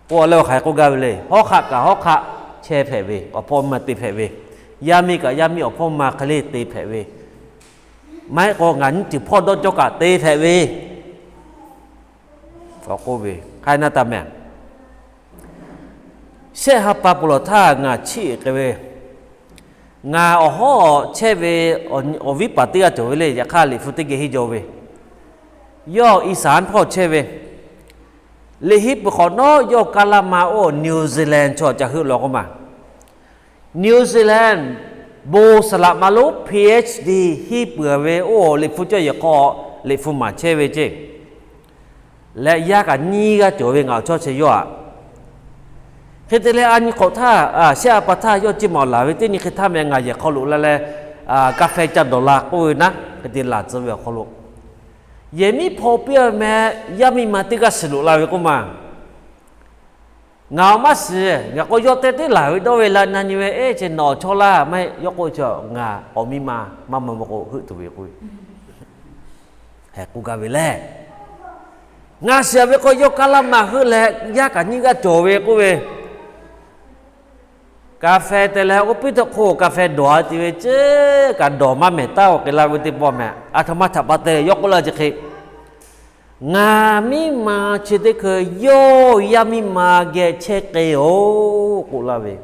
K'oˆ leh awˬ hk'aˬ hk'e k'oˆ gaˇ ve le. Hawˉ hk'aˆ kaꞈ hawˉ hk'aˆ chehˇ hpehꞈ ve, awˬ hpawˇ ma te hpehꞈ ve, yaˇ miˇ kaꞈ yaˇ miˇ awˬ hpawˇ ma hk'e le te hpehꞈ ve, maˇ heˆ k'o ngaˬ nyiˇ ceuˬ hpawˇ dawˇ cawˇ kaꞈ te hpehꞈ ve, k'oˆ ve hk'aˬ hk'e na taˍ mehˍ. Shehˆ ha pa ponˬ lawˬ htaˇ ngaˬ chiˆ k'ai ve, ngaˬ awˬ hawˉ chehˇ ve awˬ viˉ paˍ teˇ g'aˇ cawˬ ve le. Yaꞈ hk'aˇ liꞈ hpu teˇ geh henˇ jaw ve, yawˇ Iˉsaˍnˍ hpawˇ chehˇ ve, liꞈ henˇ peuˬ hk'awꞈ nawˉ yawˇ kaˇ laˇ ma oˇ New Zealand chaw ca heuˆ law k'oˆ ma. New Zealand bon saˍ laꞈ ma lonˉ PhD henˇ peuˬ ve oˇ liꞈ hpu cawˇ yehˬ hk'aw liꞈ hpu maˍ chehˇ ve ceˇ. Leh yaˇ kaꞈ nyiˇ g'aˇ cawˬ ve ngaˬ awˬ chawˇ chi yawˇ aꞈ. Hk'e te leh a nyi hk'awꞈ htaˇ, shehˆ ha pa htaˇ yawˇ ceˇ maˬ awˬ laˬ ve teˇ nyi hk'e htaˇ meh ngaˬ yehˬ hk'aw lo la leh, ka hpeh ca dawˬ la k'oˆ ve naˉ hk'e te laˬ tcuh ve awˬ hk'aw lo, yehˬ miˉ hpaw piˇ-a meh, yaˇ miˇ ma teˇ g'aˇ shiˍ loꞈ la ve k'oˆ ma. Ngaˬ awˬ maˇ shiˍ, ngaˬ k'o yawˇ teˇ teˉ laˬ ve dawˇ ve la na nyi ve, eˉ chi nawˬ awˬ chawˇ laˇ maˇ heˆ. Yawˇ k'oˆ chi, ngaˬ awˬ miˇ ma maˇ maw maw k'o heuˆ tuˬ ve k'oˆ ve, hk'e k'oˆ gaˇ ve lehˬ, ngaˬ shiˍ ve k'o yawˇ kaˇ laˇ ma heuˆ leh yaˇ kaꞈ nyiˇ g'aˇ cawˬ ve k'oˆ ve, ka hpeh te leh oˇ piˉ tawˆ hk'oˆ ka hpeh dawˬ-a te ve ceˇ, kaꞈ dawˬ maˇ mehˍ taˉ-oˬ k'ai la ve teˇ pawˆ meh. A htoꞈ ma htaꞈ pa te yawˇ k'oˆ laˇ chi hk'e, ngaˬ miˇ ma chi teˇ hkui yawˇ yaˇ miˇ ma geh chehˇ k'ai-oˬ k'oˆ laˇ ve,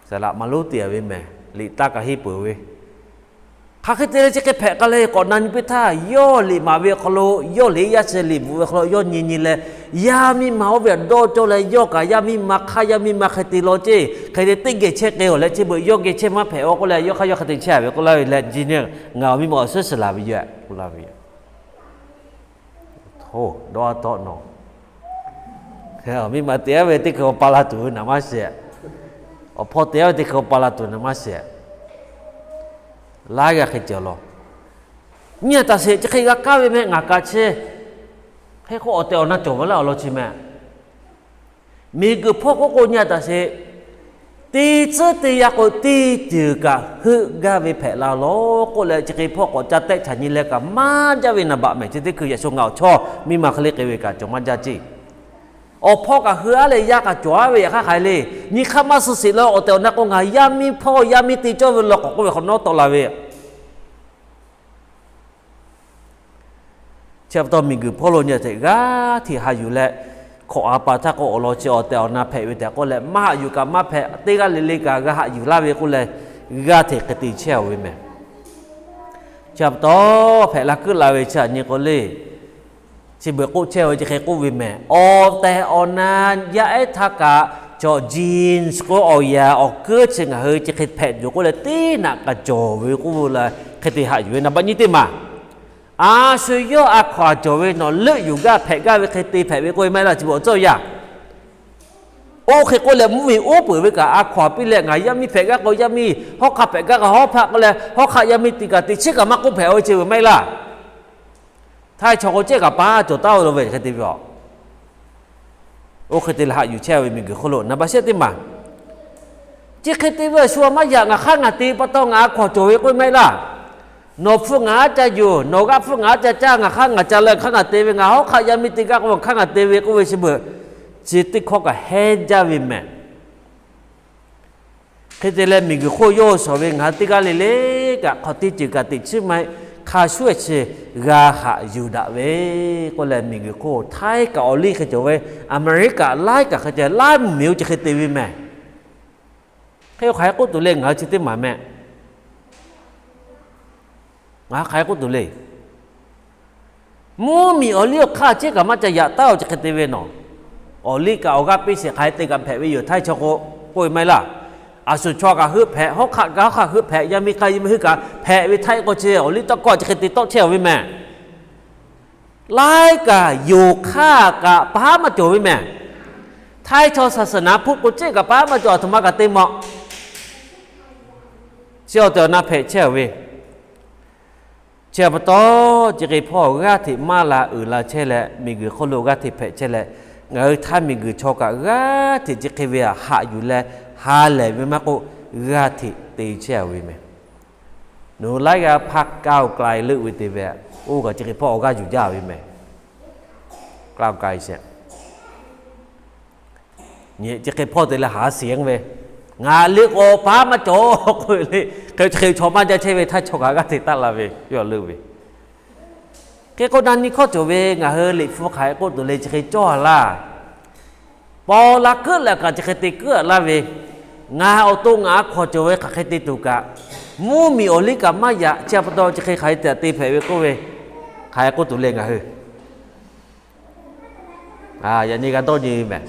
saˍ laꞈ ma lonˉ te-a ve meh. Liꞈ taˇ kaꞈ henˇ peuˬ ve. Hk'aˬ hk'e te leh chi hk'e hpehꞈ k'ai leh k'awꞈ na nyi piˇ htaˇ, yawˇ liꞈ maˍ ve awˬ hk'aw lo, yawˇ liꞈ yaˇ chi liꞈ bvuhꞈ ve hk'aw lo yawˇ nyi nyi leh, yaˇ miˇ ma oˇ ve htaꞈ dawˇ cawˇ leh, yawˇ kaꞈ yaˇ miˇ ma hk'aˇ yaˇ miˇ ma hk'e te law ceˇ, hk'e te teˇ geh chehˇ k'ai-oˬ leh, chi beuꞈ yawˇ geh chehˇ maˇ hpehꞈ-oˬ k'oˆ leh, yawˇ hk'aˇ yawˇ hk'e te chehˇ ve k'oˆ laˇ ve leh, nyi nyi ngaˬ awˬ miˇ ma awˬ suhˉ suhˍ laˬ ve yoˬ k'oˆ laˇ ve yoˬ. Oˇ, dawˇ a tawˆ nawˬ, miˇ ma te-aˉ ve teˇ hkui awˬ pa la tuˬ ve naˍ maˇ shehˍ. Awˬ hpawˇ te-aˉ ve teˇ hkui awˬ pa la tuˬ naˍ maˇ shehˍ. Laiˉ g'aˇ hk'e cawˬ law. Nyi a taˍ sheˍ, chi hk'e g'a kaˇ ve meh, ngaˬ kaꞈ chi hk'e k'o awˬ tehˬ awˬ na cawˬ ve laˇ awˬ lawn chi meh. Miˬguiˬ hpawˇ k'oˆ k'o nyi a taˍ sheˍ, teˇ tcuhˉ teˇ yanˇ k'o teˇ ceuˬ kaꞈ heuˆ gaˇ ve hpehꞈ la law k'oˆ leh, chi hk'e hpawˇ k'awꞈ ca tehˆ caꞈ nyi leh kaꞈ maˇ jaˇ ve naˍ baꞈ mehˍ. Chi teˇ hkui yaꞈ shu ngaˬ awˬ chawˇ miˇ ma hk'e le k'ai ve kaꞈ cawˬ maˇ jaˇ ceˇ. Awˬ hpawˇ kaꞈ hui aˉ leh yaˇ kaꞈ cawˬ aˉ ve yaꞈ hk'aˇ hk'aˬ hk'e le. Nyi hk'aˇ maˇ suh sheˍ leh awˬ tehˬ awˬ na k'o, ngaˬ yaˇ miˇ hpawˇ yaˇ miˇ te cawˇ ve law k'awꞈ k'oˆ ve hk'awꞈ nawˉ tawˆ la ve. Chi pa taw miˬguiˬ hpawˇ lo nyi a tehꞈ g'aˇ hteꞈ haꞈ yuˬ leh, hkawꞈ a pa htaˇ k'o awˬ lawn chi awˬ tehˬ awˬ na hpehꞈ ve tehꞈ k'oˆ leh, maˇ haꞈ yuˬ kaꞈ maˇ hpehꞈ, teˇ g'aˇ le le kaꞈ g'a haꞈ yuˬ laˇ ve k'oˆ leh, g'aˇ hteꞈ hk'e te chehˇ-oˬ ve meh. Chi pa taw hpehꞈ la keuˆ la ve chi aꞈ nyi k'o le, chi beuꞈ k'oˆ chehˇ ve chi hk'e k'oˆ ve meh. Awˬ tehˬ awˬ na yaˇ ehˉ htaˇ kaꞈ chaw genes k'o awˬ yaˍ awˬ kuiˉ chi ngaˬ hui chi hk'e hpehꞈ tuˬ k'oˆ leh, teˇ naꞈ kaꞈ cawˬ ve k'oˆ ve la hk'e te haꞈ yuˬ ve naˍ baꞈ nyi teˇ maˬ. A shu yawˇ a hkaw-anˬ cawˬ ve nawˬ leuˆ yuˬ gaˇ hpehꞈ gaˇ ve hk'e te hpehꞈ ve k'oˆ ve maˇ heˆ laˇ, chi beuꞈ awˬ cawˇ yaˇ. Oˇ hk'e k'oˆ leh mvuhˇmiˬ uˉ peunˍ ve kaꞈ a hkaw-anˬ piˇ leh, ngaˬ yaˇ miˇ hpehꞈ gaˇ k'o yaˇ miˇ, hawˉ hk'aˆ hpehꞈ gaˇ k'o hawˉ hk'aˆ k'oˆ leh, hawˉ hk'aˆ yaˇ miˇ tiꞈ kaꞈ teꞈ chiˉ kaꞈ maˇ k'oˆ hpehꞈ-o ve chi beuꞈ maˇ heˆ laˇ. Htaiˇ chaw k'o cehˇ kaꞈ pa cawˬ taˉ-o lo ve hk'e te ve a. Oˇ hk'e te leh haꞈ yuˬ chehˇ ve miˬguiˬ hk'oˆ lo naˍ baꞈ shehˆ teˇ maˬ. Chi hk'e te ve a shu a maˇ yaꞈ, ngaˬ hk'aˇ ngaˬ te pa taw ngaˬ a hkaw-anˬ cawˬ ve k'oˆ ve maˇ heˆ laˇ. Nawˬ hpfuhˇ ngaˬ aˉ ca yuˬ, nawˬ g'aˇ hpfuhˇ ngaˬ aˉ ca caˇ, ngaˬ hk'aˇ ngaˬ ca leh ngaˬ hk'aˇ ngaˬ te ve, ngaˬ hawˉ hk'aˆ yaˇ miˇ te gaˇ k'o ngaˬ hk'aˇ ngaˬ te ve k'oˆ ve chi beuꞈ, chi teˇ hkawˇ kaꞈ hehnˇ jaˇ ve meh. Hk'e te leh miˬguiˬ hk'oˆ yawˇ shawˍ ve ngaˬ hui teˇ g'aˇ le le kaꞈ hk'aw teˇ ceuˬ kaꞈ teꞈ chiˉ maˇ heˆ, hk'a shuˍ shuˍ g'a haꞈ yuˬ daꞈ ve k'oˆ leh, miˬguiˬ hk'oˆ Htaiˇ kaꞈ awˬ liˇ hk'e cawˬ ve, Aˍmeˍriˆkaꞈ laiˉ kaꞈ hk'e cawˬ, laiˉ mvuhˇmiˬ-oˬ chi hk'e te ve meh. Hk'e k'o hk'aˬ hk'e k'oˆ tuˬ le, ngaˬ hui chi teˇ maˬ meh. Ngaˬ hui hk'aˬ hk'e k'oˆ tuˬ le. Mvuhˇmiˬ awˬ liˇ awˬ hk'aˇ cehˇ kaꞈ maˇ ca yaꞈ taˉ-o chi hk'e te ve nawˬ. Awˬ liˇ kaꞈ awˬ g'aˇ piˇ sheˍ hk'aˬ hk'e te kaꞈ hpehꞈ ve yoˬ Htaiˇ chaw k'o, k'oˆ ve maˇ heˆ laˇ. A shu chaw kaꞈ heuˆ hpehꞈ, hawˉ hk'aˆ kaꞈ hawˉ hk'aˆ heuˆ hpehꞈ, yaˇ miˇ hk'aˇ yaˇ miˇ heuˆ kaꞈ hpehꞈ ve Htaiˇ k'o chi awˬ liˇ tawˇ hkawˇ chi hk'e te tawˆ chehˇ-oˬ ve meh. Laiˉ kaꞈ yonˍ hk'aˇ kaꞈ pa haˉ maˇ cawˬ ve meh. Htaiˇ chaw saˍsaˍnaˍ hpu k'o cehˇ kaꞈ pa haˉ maˇ cawˬ, aˬ htoꞈ ma kaꞈ te mawꞈ. Chi awˬ tehˬ awˬ na hpehꞈ chehˇ-oˬ ve. Chi pa taw, chi hk'e hpawˇ g'aˇ hteꞈ maˇ la uiˍ la chehˇ leh, miˬguiˬ hk'oˆ lo g'aˇ hteꞈ hpehꞈ chehˇ leh, ngaˬ hui Htaiˇ miˬguiˬ chaw kaꞈ g'aˇ hteꞈ chi hk'e ve haꞈ yuˬ leh ha lehˬ ve maˇ k'oˆ, g'aˇ hteꞈ te chehˇ-oˬ ve meh. Nawˬ hui laiˉ g'aˇ hpaˇ ก้าวไกล leuˆ ve te ve, oˇ kaꞈ chi hk'e hpawˇ awˬ g'aˇ yuˬ jaˇ ve meh. ก้าวไกล sheˍ. Nyi chi hk'e hpawˇ te leh haˍ siˍ ve, ngaˬ liꞈ k'awꞈ pa maˇ cawˬ k'oˆ ve le. Hk'e chi hk'e chaw maˇ jaˇ chehˇ ve Htaiˇ chaw kaꞈ g'aˇ hteꞈ taˆ la ve, yawˇ leuˆ ve. Hk'e k'o na nyi hkawˇ cawˬ ve ngaˬ hui liꞈ hpu hk'aˬ hk'e k'oˆ tuˬ le chi hk'e cawˇ a laˇ. Paw la keuˆ leh kaꞈ chi hk'e te keuˆ a laˇ ve, ngaˬ awˬ to ngaˬ a hkaw-anˬ cawˬ ve hk'aˬ hk'e te tuˬ kaꞈ, mvuhˇmiˬ awˬ liˇ kaꞈ maˇ yaꞈ, chi pa taw chi hk'e hk'aˬ hk'e te hpehꞈ ve k'oˆ ve, hk'aˬ hk'e k'oˆ tuˬ le ngaˬ hui. Yaꞈ nyi g'a dawˇ nyi ve meh.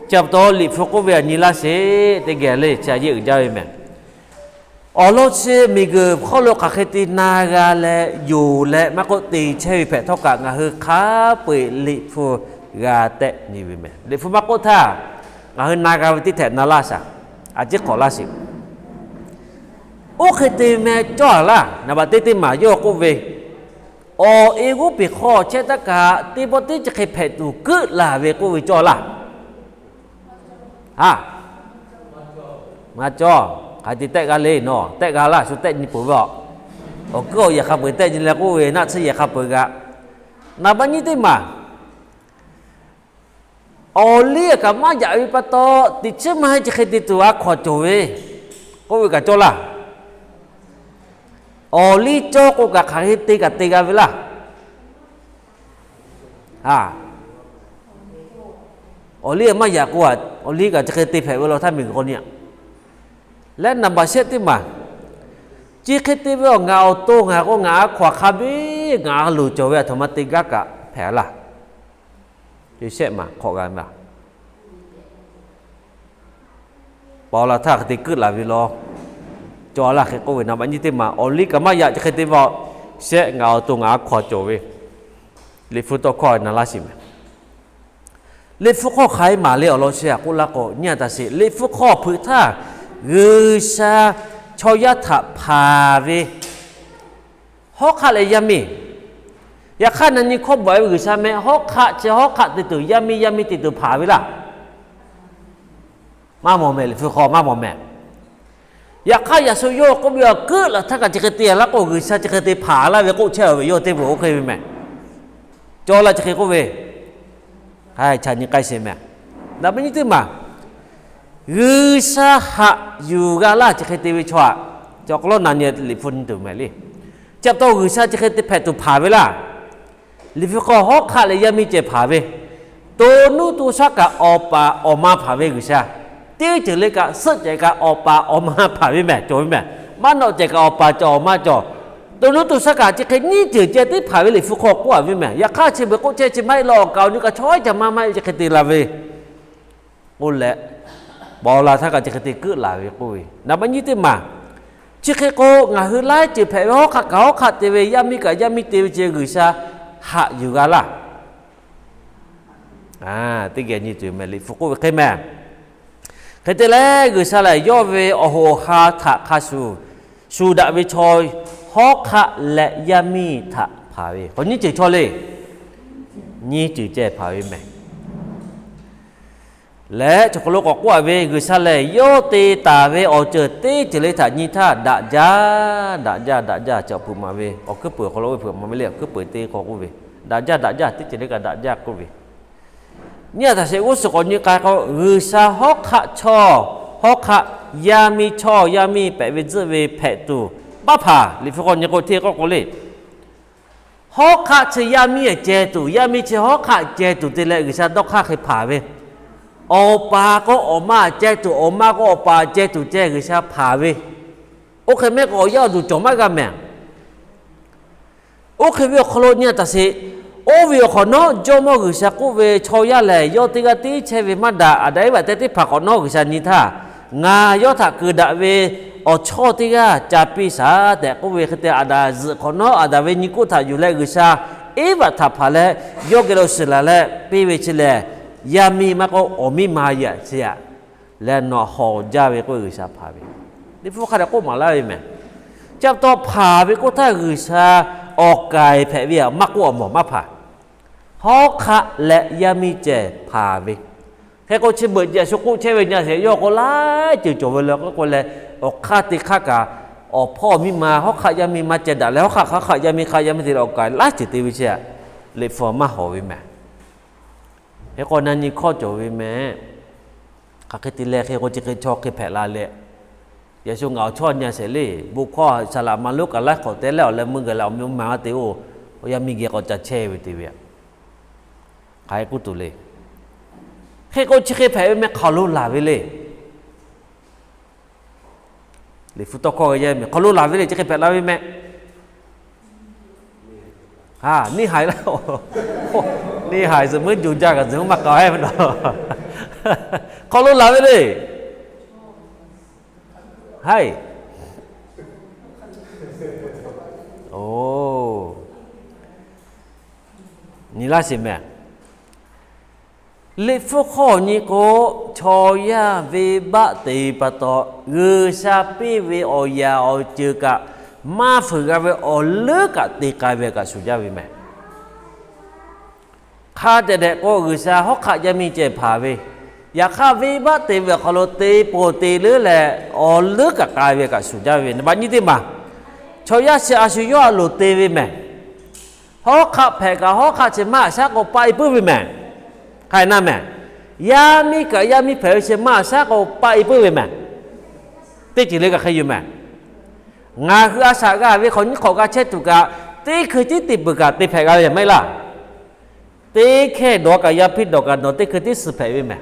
Chi pa taw liꞈ hpu k'oˆ ve aꞈ nyi laˇ sheˍ, teˇ geh le chi a yeˇ uiˍ jaˇ ve meh. Awˬ lawn chi miˬguiˬ hk'aw lo hk'aˬ hk'e te na g'a leh yonˍ leh maˇ k'oˆ te chehˇ ve hpehꞈ htawˇ kaꞈ ngaˬ hui hk'a peu-eˬ liꞈ hpu g'a tehˆ nyi ve meh. Liꞈ hpu maˇ k'oˆ htaˇ, ngaˬ hui na g'a ve teˇ htehꞈ na laˇ shaˍ, a ciˉ hk'awꞈ laˇ sheˍ. Oˇ hk'e te meh cawˇ a laˇ, naˍ baꞈ teˇ teˇ maˬ yawˇ k'oˆ ve, awˬ e g'oˉ peˬ hk'aw chehˇ htaˇ kaꞈ teˇ pawˆ teˇ chi hk'e hpehꞈ tuˬ keuˆ laˬ ve k'oˆ ve cawˇ laˇ. Ha, maˇ cawˇ. Hk'aˬ hk'e te tehˆ g'a le nawˬ, tehˆ g'a laˇ, shu tehˆ nyi peuˬ ve a. Awˬ kuiˉ awˬ yehˬ hk'a peu-eˬ tehˆ nyi leh k'oˆ ve naˆ tsuhˇ yehˬ hk'a peu-eˬ g'a. Naˍ baꞈ nyiˇ teˇ maˬ, awˬ liˇ kaꞈ maˇ yaꞈ ve pa taw, teꞈ chiˉ maˇ heˆ chi hk'e te tuˬ a hkaw-anˬ cawˬ ve k'oˆ ve kaꞈ cawˇ laˇ. Awˬ liˇ cawˇ k'o kaꞈ hk'aˬ hk'e te kaꞈ te g'a ve laˇ. Awˬ liˇ maˇ yaꞈ k'o, awˬ liˇ kaꞈ chi hk'e te hpehꞈ ve law htaˇ miˬguiˬ k'o nyi a. Leh naˍ baꞈ shehˆ teˇ maˬ, chi hk'e te ve awˬ ngaˬ awˬ to ngaˬ k'o ngaˬ a hkaw aˬ hk'a biˇ ngaˬ a loˍ cawˬ ve aˬ htoꞈ ma te gaˇ kaꞈ hpehꞈ laˇ. Shehˆ maˬ hk'awꞈ g'a maˬ, paˍ awˬ laˬ htaˇ hk'e te keuˆ laˬ ve law. Cawˬ laˇ hk'e k'oˆ ve naˍ baꞈ nyiˇ teˇ maˬ awˬ liˇ kaꞈ maˇ yaꞈ chi hk'e te ve, shehˆ ngaˬ awˬ to ngaˬ a hkaw cawˬ ve, Liꞈ hpu tawˇ hkawˇ na laˇ sheˍ mehˍ. Liꞈ hpu hk'aw hk'aˬ hk'e maˍ le awˬ lawn chi a k'oˆ laˇ k'o, nyi a taˍ sheˍ, Liꞈ hpu hk'aw hpeuꞈ htaˇ G'uiˬsha chaw yaˇ htaꞈ hpanˍ ve hawˉ hk'aˆ leh yaˇ miˇ. Yaꞈ hk'aˇ na nyi hkawˇ bvuhꞈ ve G'uiˬsha meh hawˉ hk'aˆ chi hawˉ hk'aˆ te tuˬ, yaˇ miˇ yaˇ miˇ te tuˬ hpanˍ ve laˇ. Maˇ mawˬ mehˍ, Liꞈ hpu hk'aw maˇ mawˬ mehˍ. Yaꞈ hk'aˇ yaꞈ shu yawˇ k'oˆ ve awˬ keuˆ laˬ htaˇ kaꞈ chi hk'e te laˇ k'o, G'uiˬsha chi hk'e te hpanˍ laˇ ve k'oˆ chehˇ ve yawˇ teˇ peuˬ oˇ hk'e ve mehˍ. Cawˬ laˇ chi hk'e k'oˆ ve, a, chaꞈ nyi k'ai sheˍ mehˍ. Naˍ baꞈ nyiˇ teˇ maˬ, G'uiˬsha haꞈ yuˬ g'a laˇ chi hk'e te ve chaw aꞈ, cawˬ k'aw lawˉ na nyi Liꞈ hpu nyi tuˬ mehˍ le. Chi pa taw G'uiˬsha chi hk'e te hpehꞈ tuˬ hpanˍ ve laˇ. Liꞈ hpu hk'aw hawˉ hk'aˆ leh yaˇ miˇ ceh hpanˍ ve, to nuˇ to shaˉ kaꞈ awˬ paˍ awˬ ma hpanˍ ve G'uiˬsha. Teˇ ceuˬ le kaꞈ suhˆ cehˬ kaꞈ awˬ paˍ awˬ ma hpanˍ ve mehˍ cawˬ ve mehˍ. Maˇ nawꞈ cehˬ kaꞈ awˬ paˍ cawˬ awˬ ma cawˬ. To nuˇ to shaˉ kaꞈ chi hk'e nyiˇ ceuˬ ceh teˇ hpanˍ ve Liꞈ hpu hk'aw k'oˆ a ve mehˍ. Yaꞈ hk'aˇ chi beuꞈ k'oˆ chehˇ chi maˇ heˆ law, awˬ kaˍ awˬ nu kaꞈ chaw cawˬ maˇ maˇ heˆ ve chi hk'e te la ve k'oˆ leh, paˍ awˬ laˬ htaˇ kaꞈ chi hk'e te keuˆ laˬ ve k'oˆ ve. Naˍ baꞈ nyiˇ teˇ maˬ, chi hk'e k'o ngaˬ hui laiˉ ceuˬ hpehꞈ ve hawˉ hk'aˆ kaꞈ hawˉ hk'aˆ te ve, yaˇ miˇ kaꞈ yaˇ miˇ te ve ceh G'uiˬsha haꞈ yuˬ g'a laˇ. Teˇ geh nyi tuˬ mehˍ, Liꞈ hpu k'oˆ ve hk'e mehˍ. Hk'e te leh G'uiˬsha lehˬ yawˇ ve awˬ hoꞈ awˬ ha htaꞈ hk'a shuˍ shuˍ daꞈ ve chaw hawˉ hk'aˆ leh yaˇ miˇ htaꞈ hpanˍ ve, k'awꞈ nyiˇ ceuˬ chaw le, nyiˇ ceuˬ ceh hpanˍ ve mehˍ. Leh chaw hk'aw lo k'awꞈ k'oˆ a ve, G'uiˬsha lehˬ yawˇ te taˍ ve awˬ ceuˬ teˇ ceuˬ le htaꞈ nyi htaˇ daꞈ jaˇ, daꞈ jaˇ, daꞈ jaˇ, cawˬ hpeuꞈ maˍ ve awˬ hkuiˉ peuˬ awˬ hk'aw lo ve hpeuꞈ maˍ ve le, awˬ hkuiˉ peuˬ te k'awꞈ k'oˆ ve, daꞈ jaˇ, daꞈ jaˇ, teˇ ceuˬ le kaꞈ daꞈ jaˇ k'oˆ ve. Nyi a taˍ sheˍ, g'uˇ suhˍ k'awꞈ nyi k'ai k'o, G'uiˬsha hawˉ hk'aˆ chaw, hawˉ hk'aˆ yaˇ miˇ chaw, yaˇ miˇ pehꞈ ve tzuhˆ ve hpehꞈ tuˬ maˇ hpanˍ. Liꞈ hpu k'awꞈ nyi k'o hteˇ k'oˆ k'o le, hawˉ hk'aˆ chi yaˇ miˇ ceh tuˬ, yaˇ miˇ chi hawˉ hk'aˆ ceh tuˬ te leh G'uiˬsha dawˇ hk'aˇ hk'e hpanˍ ve. Awˬ paˍ k'o awˬ ma ceh tuˬ, awˬ ma k'o awˬ paˍ ceh tuˬ ceh G'uiˬsha hpanˍ ve. Oˇ hk'e mehˆ k'o awˬ yaˇ awˬ duˬ cawˬ maˇ g'a mehˍ. Oˇ hk'e ve awˬ hk'aw lo nyi a taˍ sheˍ, oˇ ve awˬ hk'awꞈ nawˉ Jawˇmawˇ G'uiˬsha k'oˆ ve, chaw yaˇ lehˬ yawˇ teˇ g'aˇ tiˉ chehˇ ve maˇ daꞈ. Aˍdanˍ Eˇvaꞈ teˇ teˇ hpaˍ hk'awꞈ nawˉ G'uiˬsha nyi htaˇ, ngaˬ yawˇ htaꞈ keunˍ daꞈ ve awˬ chawˇ teˇ g'aˇ ca piˇ shaˍ tehꞈ k'oˆ ve hk'e te, Aˍdanˍ zuhꞈ hk'awꞈ nawˉ, Aˍdanˍ ve nyi kuˇ htaꞈ yuˬ leh G'uiˬsha Eˇvaꞈ htaꞈ hpanˍ leh yawˇ geh lo shiˍ laˬ leh piˇ ve chi lehˬ, yaˇ miˇ maˇ k'oˆ awˬ miˇ ma yaꞈ chi aꞈ leh nawˬ hawˍ jaˇ ve k'oˆ G'uiˬsha hpanˍ ve. Liꞈ hpu hk'a dehꞈ k'oˆ maˍ laˇ ve mehˍ. Chi pa taw hpanˍ ve k'oˆ htaˇ G'uiˬsha awˬ kaiˍ hpehꞈ ve aꞈ maˇ k'oˆ awˬ mawˬ maˇ hpanˍ. Hawˉ hk'aˆ leh yaˇ miˇ ceh hpanˍ ve. Hk'e k'o chi beuꞈ yaꞈ shu k'oˆ chehˇ ve nyi a sheˍ, yawˇ k'o laiˉ ceuˬ cawˬ ve le k'oˆ k'o leh, awˬ hk'aˇ teˇ hk'aˇ kaꞈ awˬ hpawˇ miˇ ma hawˉ hk'aˆ yaˇ miˇ maˇ ceh daꞈ leh hawˉ hk'aˆ hk'a hk'aˆ yaˇ miˇ hk'aˆ yaˇ miˇ te leh awˬ kaiˍ laiˉ ceuˬ te ve chi aꞈ, Liꞈ hpu maˇ hawˍ ve mehˍ. Hk'e k'o na nyi hkawˇ cawˬ ve mehˍ. Hk'aˬ hk'e te leh hk'e k'o chi hk'e chaw hk'e hpehꞈ la leh, yaꞈ shu ngaˬ awˬ chawˇ nyi a sheˍ le, bon hkawˇ saˍ laꞈ ma lonˉ kaꞈ laiˉ hk'awꞈ te leh awˬ leh meuˇ geh leh awˬ meh oˇ ma te oˇ, yaˇ miˇ geh k'awꞈ ca chehˇ ve te ve aꞈ. Hk'aˬ hk'e k'oˆ tuˬ le. Hk'e k'o chi hk'e hpehꞈ ve meh hk'aˬ lo laˬ ve le. Liꞈ hpu tawˇ hkawˇ g'a yaˇ meh hk'aˬ lo laˬ ve le, chi hk'e hpehꞈ la ve meh. Ha, neˇ haiˬ laˇ. Neˇ haiˬ zuhꞈ meuˉ jo jaˇ kaꞈ zuhꞈ meuˉ maˇ k'a ve na. Hk'aˬ lo laˬ ve le. Haiˬ. Oˬ, nyi laˇ sheˍ mehˍ. Liꞈ hpu hk'aw nyi k'o, chaw yaˇ venˇbaˆ te pa taw, G'uiˬsha piˇ ve awˬ yaꞈ awˬ ceuˬ kaꞈ maˇ fuiˍ g'a ve awˬ leuˉ kaꞈ te k'ai ve kaꞈ shuˍ jaˇ ve mehˍ. Hk'a dehꞈ dehꞈ k'o G'uiˬsha hawˉ hk'aˆ yaˇ miˇ ceh hpanˍ ve, yaꞈ hk'aˇ venˇbaˆ te ve awˬ hk'aw lo te ponˬ te leuˉ leh awˬ leuˉ kaꞈ k'ai ve kaꞈ shuˍ jaˇ ve. Naˍ baꞈ nyiˇ teˇ maˬ, chaw yaˇ chi a shu yawˇ a loˍ te ve mehˍ. Hawˉ hk'aˆ hpehꞈ kaꞈ hawˉ hk'aˆ chi maˇ shaˉ k'o paˆ e puiˉ ve mehˍ. Hk'a dehꞈ na mehˍ. Yaˇ miˇ kaꞈ yaˇ miˇ hpehꞈ ve chi maˇ shaˉ k'o paˆ e puiˉ ve mehˍ. Teˇ ceuˬ le kaꞈ hk'e yoˬ mehˍ. Ngaˬ hui a shaꞈ g'a ve hk'awꞈ nyiˇ hk'awꞈ g'a chehˇ tuˬ kaꞈ, teˇ hkui tiˉ te peuˬ kaꞈ te hpehꞈ g'a ve mehˍ maˇ heˆ laˇ. Teˇ hkehˇ dawˬ kaꞈ yaˇ hpiˇ dawˬ kaꞈ nawˬ teˇ hkui tiˉ suh hpehꞈ ve mehˍ.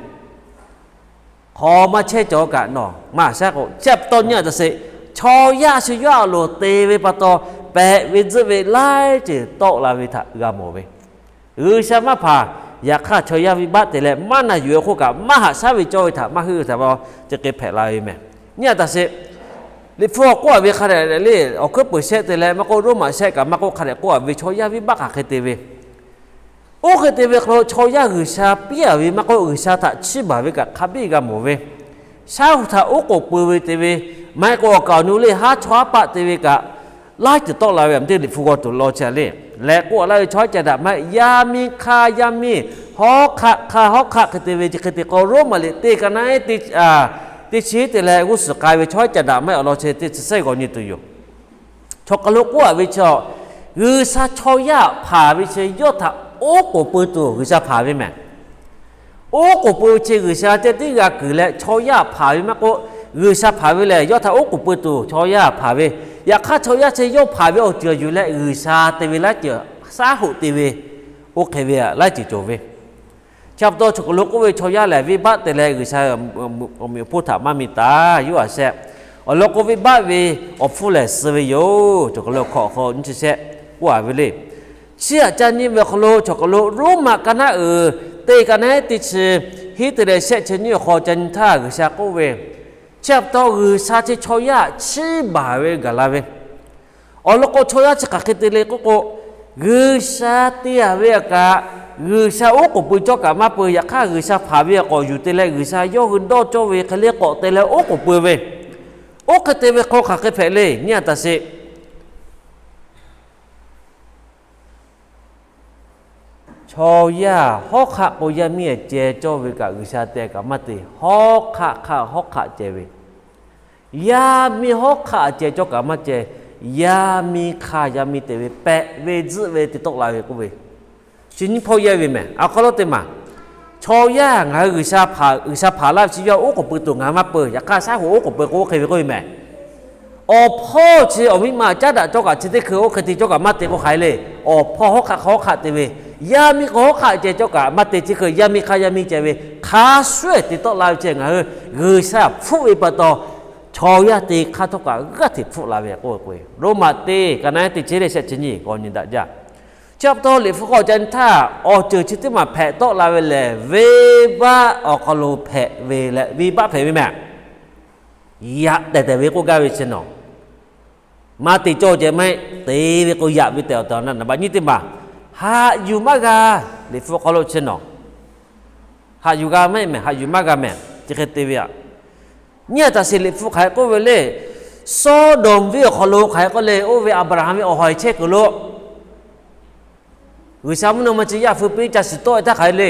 hk'aw maˇ chehˇ cawˬ kaꞈ nawˬ maˇ shaˉ k'o, chi pa taw nyi a taꞈ sheˍ. Chaw yaˇ shu yawˇ a loˍ te ve pa taw, pehꞈ ve tzuhˆ ve laiˉ ceuˬ tawˆ la ve htaꞈ g'a mawˬ ve, G'uiˬsha maˇ hpanˍ. Yaꞈ hk'aˇ chaw yaˇ venˇbaˆ te leh maˇ na yuˬ ve hk'oˆ kaꞈ, maˇ haꞈ shaˉ ve cawˇ ve htaꞈ maˇ heuˆ ve htaꞈ pa taw, chi hk'e hpehꞈ la ve meh. Nyi a taꞈ sheˍ. Liꞈ hpu k'oˆ a ve hk'a dehꞈ le, awˬ hkuiˉ peuˬ shehˆ te leh maˇ k'oˆ, Roˉmaꞈ shehˆ kaꞈ maˇ k'oˆ, hk'a dehꞈ k'oˆ a ve chaw yaˇ venˇbaˆ hk'aˬ hk'e te ve, oˇ hk'e te ve hk'aw lo chaw yaˇ G'uiˬsha piˇ a ve maˇ k'oˆ, G'uiˬsha htaꞈ chiˇ baˬ ve kaꞈ hk'a biˇ g'a mawˬ ve, shaˉ hu htaꞈ oˉ k'oˍ pui ve te ve, maˇ heˆ k'o awˬ kaˍ awˬ nu le haˉ chawˇ haˉ paˆ te ve kaꞈ, laiˉ ceuˬ tawˆ la ve, a meuˇ teˇ Liꞈ hpu g'aw tuˬ law chi a le. Leh k'oˆ a laˇ ve chaw haˉ ca daꞈ maˇ heˆ, yaˇ miˇ hk'aˇ yaˇ miˇ, hawˉ hk'aˆ hk'aˇ hawˉ hk'aˆ hk'e te ve chi hk'e te k'o, Roˉmaꞈ liꞈ teˇ ka naˉ teˇ, teˇ chi teˇ leh g'uˇ suhˍ k'ai ve chaw haˉ ca daꞈ maˇ heˆ awˬ lawn chi teˇ chi sehˉ g'aw nyi tuˬ yoˬ. Chaw hk'aˬ lo k'oˆ a ve chi, G'uiˬsha chaw yaˇ hpanˍ ve chi yawˇ htaꞈ oˉ k'oˍ pui tuˬ G'uiˬsha hpanˍ ve meh. Oˉ k'oˍ pui ve chi G'uiˬsha ceh tiˉ g'a kuiˬ leh chaw yaˇ hpanˍ ve maˇ k'oˆ, G'uiˬsha hpanˍ ve lehˬ yawˇ htaꞈ oˉ k'oˍ pui tuˬ chaw yaˇ hpanˍ ve. Yaꞈ hk'aˇ chaw yaˇ chi yawˇ hpanˍ ve awˬ ceuˬ yuˬ leh G'uiˬsha te ve laiˉ ceuˬ shaˉ hoꞈ te ve, oˇ hk'e ve laiˉ ceuˬ cawˬ ve. Chi pa taw chaw hk'aˬ lo k'oˆ ve chaw yaˇ lehˬ venˇbaˆ te leh G'uiˬsha awˬ meꞈ awˬ hponˇ htaꞈ maˇ mi taˍ yoˬ a shehˆ. Awˬ lawn k'o venˇbaˆ ve awˬ hpfuhˇ lehˬ suh ve yoˬ. Chaw hk'aˬ lo hk'awꞈ hk'aw nyiˇ chi shehˆ k'oˆ a ve le. Chi htaꞈ ca nyi ve awˬ hk'aw lo chaw hk'aˬ lo Roˉmaꞈ ka naˉ uiˍ teˇ ka naˉ teˇ chi hiˉ te leh shehˆ chi nyiˇ awˬ hk'aw ca nyi htaˇ G'uiˬsha k'oˆ ve, chi pa taw G'uiˬsha chi chaw yaˇ chiˇ baˬ ve gaˬ la ve. Awˬ lawn k'o chaw yaˇ chi hk'aˬ hk'e te le k'oˆ k'o, G'uiˬsha te a ve a kaꞈ, G'uiˬsha oˉ k'oˍ pui cawˇ kaꞈ maˇ pui. Yaꞈ hk'aˇ G'uiˬsha hpanˍ ve a k'awꞈ yuˬ te leh G'uiˬsha yawˇ hui dawˇ cawˇ ve hk'e le k'awꞈ te leh oˉ k'oˍ pui ve. Oˇ hk'e te ve hk'aw hk'aˬ hk'e hpehꞈ le nyi a taꞈ sheˍ. Chaw yaˇ hawˉ hk'aˆ k'o yaˇ miˇ ceh cawˇ ve kaꞈ G'uiˬsha te kaꞈ maˇ te. Hawˉ hk'aˆ hk'aˆ hawˉ hk'aˆ ceh ve, yaˇ miˇ hawˉ hk'aˆ ceh cawˇ kaꞈ maˇ ceh. Yaˇ miˇ hk'aˇ yaˇ miˇ te ve pehꞈ ve tzuhˆ ve te tawˆ la ve k'oˆ ve, chi nyiˇ hpawˇ yaˇ ve meh. Awˬ hk'aw lo teˇ maˬ, chaw yaˇ ngaˬ hui G'uiˬsha hpanˍ laˇ ve chi yawˇ oˉ k'oˍ pui tuˬ ngaˬ hui maˇ peuˬ. Yaꞈ hk'aˇ shaˉ hoꞈ oˉ k'oˍ pui k'o oˇ hk'e ve k'oˆ ve meh. Awˬ hpawˇ chi awˬ miˇ ma caˉ daꞈ cawˇ kaꞈ chi teˇ hkui oˇ hk'e te cawˇ kaꞈ maˇ te k'o hk'aˬ hk'e le. Awˬ hpawˇ hawˉ hk'aˆ hk'aˆ hawˉ hk'aˆ te ve, yaˇ miˇ k'o hawˉ hk'aˆ ceh cawˇ kaꞈ maˇ te chi hkui yaˇ miˇ hk'aˇ yaˇ miˇ ceh ve hk'a shuˍ te tawˆ la ve chi ngaˬ hui G'uiˬsha hpfuhˆ ve pa taw, chaw yaˇ te hk'aˇ htawˇ kaꞈ g'aˇ hteꞈ hpfuhˆ la ve k'oˆ ve k'o, Roˉmaꞈ teˇ ka naˉ teˇ chi leh shehˆ chi nyiˇ k'awꞈ nyi daꞈ jaˇ. Chi pa taw Liꞈ hpu k'awꞈ ca nyi htaˇ awˬ ceuˬ chi teˇ maˬ hpehꞈ tawˆ la ve lehˬ venˇbaˆ awˬ hk'aw lo hpehꞈ ve leh venˇbaˆ hpehꞈ ve meh. Yaꞈ tehˬ tehˬ ve k'oˆ gaˇ ve chi nawˬ maˇ te cawˇ ceh maˇ heˆ. Te ve k'o yaꞈ ve tehꞈ awˬ tehˬ awˬ na naˍ baꞈ nyiˇ teˇ maˬ, haꞈ yuˬ maˇ g'a. Liꞈ hpu awˬ hk'aw lo chi nawˬ haꞈ yuˬ g'a maˇ heˆ meh, haꞈ yuˬ maˇ g'a meh. Chi hk'e te ve aꞈ, nyi a taꞈ sheˍ. Liꞈ hpu hk'aˬ hk'e k'oˆ ve le, Sawˉdonˍ venˇ awˬ hk'aw lo hk'aˬ hk'e k'oˆ le, oˇ ve Aˍbraˍhanˍ ve awˬ hawˍ e chehˇ kuiˬ lo G'uiˬsha mvuhˇ naw ma chi yaˇ hpu piˇ ca shiˍ tawˆ e htaˇ hk'aˬ hk'e le.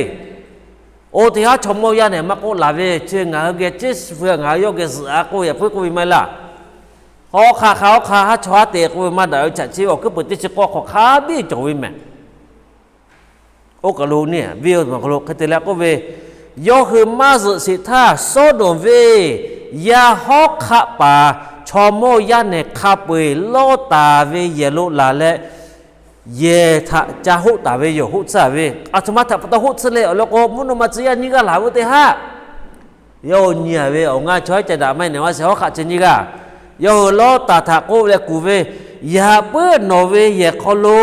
Oˇ teˇ haˉ chaw mawˇ yaˇ nehˬ maˇ k'oˆ laˬ ve, chi ngaˬ hui geh ciˉ shiˍ pui ngaˬ hui yawˇ geh zuhꞈ a k'oˆ ve yaꞈ puiˉ k'oˆ ve maˇ heˆ laˇ. Hawˉ hk'aˆ hk'aˆ hawˉ hk'aˆ haˉ chaw haˉ te k'oˆ ve maˇ daꞈ ve chaꞈ chi awˬ hkuiˉ peuˬ teˇ chi k'awˇ hk'aw hk'a biˇ cawˬ ve meh. Oˇ kaˬ lo nyi, venˇ awˬ hk'aw lo hk'e te leh k'oˆ ve, yawˇ hui maˇ zuhꞈ sheˍ htaˇ, Sawˉdonˍ venˇ yaˇ hawˉ hk'aˆ paˍ chaw mawˇ yaˇ nehˬ hk'a peu eˬ lawˇ taˍ ve yehˬ lo laˬ leh, yehˬ htaꞈ ca hoˆ taˍ ve yoˬ. Hoˆ tsuhˇ ve, aˬ htoꞈ ma htaꞈ pa taw hoˆ tsuhˇ le awˬ lawn k'o, mvuhˇ naw ma tcuh yaˇ nyiˇ g'aˇ laˬ ve teˇ haˉ yawˇ hui nyi a ve awˬ ngaˇ chaw haˉ ca daꞈ maˇ heˆ nehˬ, a shehˍ hawˉ hk'aˆ chi nyiˇ g'aˇ, yawˇ hui lawˇ taˍ htaꞈ k'oˆ leh kuˬ ve, yaꞈ puiˉ nawˬ ve yehˬ hk'aw lo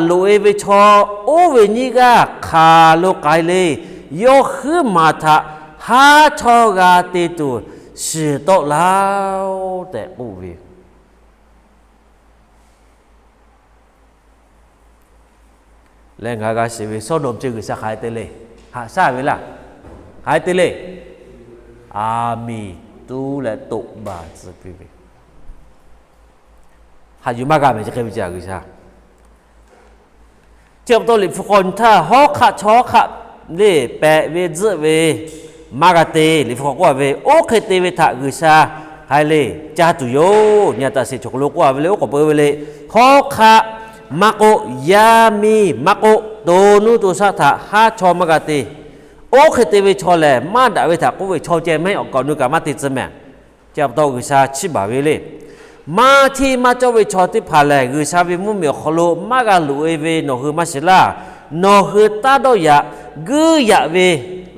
loꞈ e ve chaw oˇ ve nyiˇ g'aˇ hk'aˬ lo k'ai le. Yawˇ huiˉ maˬ htaꞈ haˉ chaw g'a te tuˬ shiˍ tawˆ laˇ-oˆ tehꞈ k'oˆ ve leh, ngaˬ g'a shiˍ ve Sawˉdonˍ chi G'uiˬsha hk'aˬ hk'e te le, haꞈ shaˉ ve laˇ. Hk'aˬ hk'e te le, aˬ miˍ tuˉ leh toꞈ baˬ tcuh piˇ ve, haꞈ yuˬ maˇ g'a meh. Chi hk'e ve chi G'uiˬsha chi pa taw Liꞈ hpu k'awꞈ nyi htaˇ, hawˉ hk'aˆ chaw hawˉ hk'aˆ le pehꞈ ve tzuhˆ ve maˇ g'a te. Liꞈ hpu k'awꞈ k'oˆ a ve, oˇ hk'e te ve htaꞈ G'uiˬsha hk'aˬ hk'e le caˇ tuˬ yoˬ. Nyi a taꞈ sheˍ. Chaw hk'aw lo k'oˆ a ve le, oˉ k'oˍ pui ve le, hawˉ hk'aˆ maˇ k'oˆ, yaˇ miˇ maˇ k'oˆ, to nuˇ to shaˆ htaꞈ haˉ chaw maˇ g'a te. Oˇ hk'e te ve chaw lehˬ, maˇ daꞈ ve htaꞈ k'oˆ ve chaw ceh maˇ heˆ, awˬ kaˍ awˬ nu kaꞈ maˇ te tcuh meh. Chi pa taw G'uiˬsha chiˇ baˬ ve le. Maˇ hteˇ maˇ cawˇ ve chaw teˇ hpaˍ lehˬ, G'uiˬsha ve mvuhˇmiˬ awˬ hk'aw lo maˇ g'a loꞈ e ve nawˬ hui maˇ shiˍ laˇ. Nawˬ hui taˇ dawˇ yaꞈ guiˇ yaꞈ ve,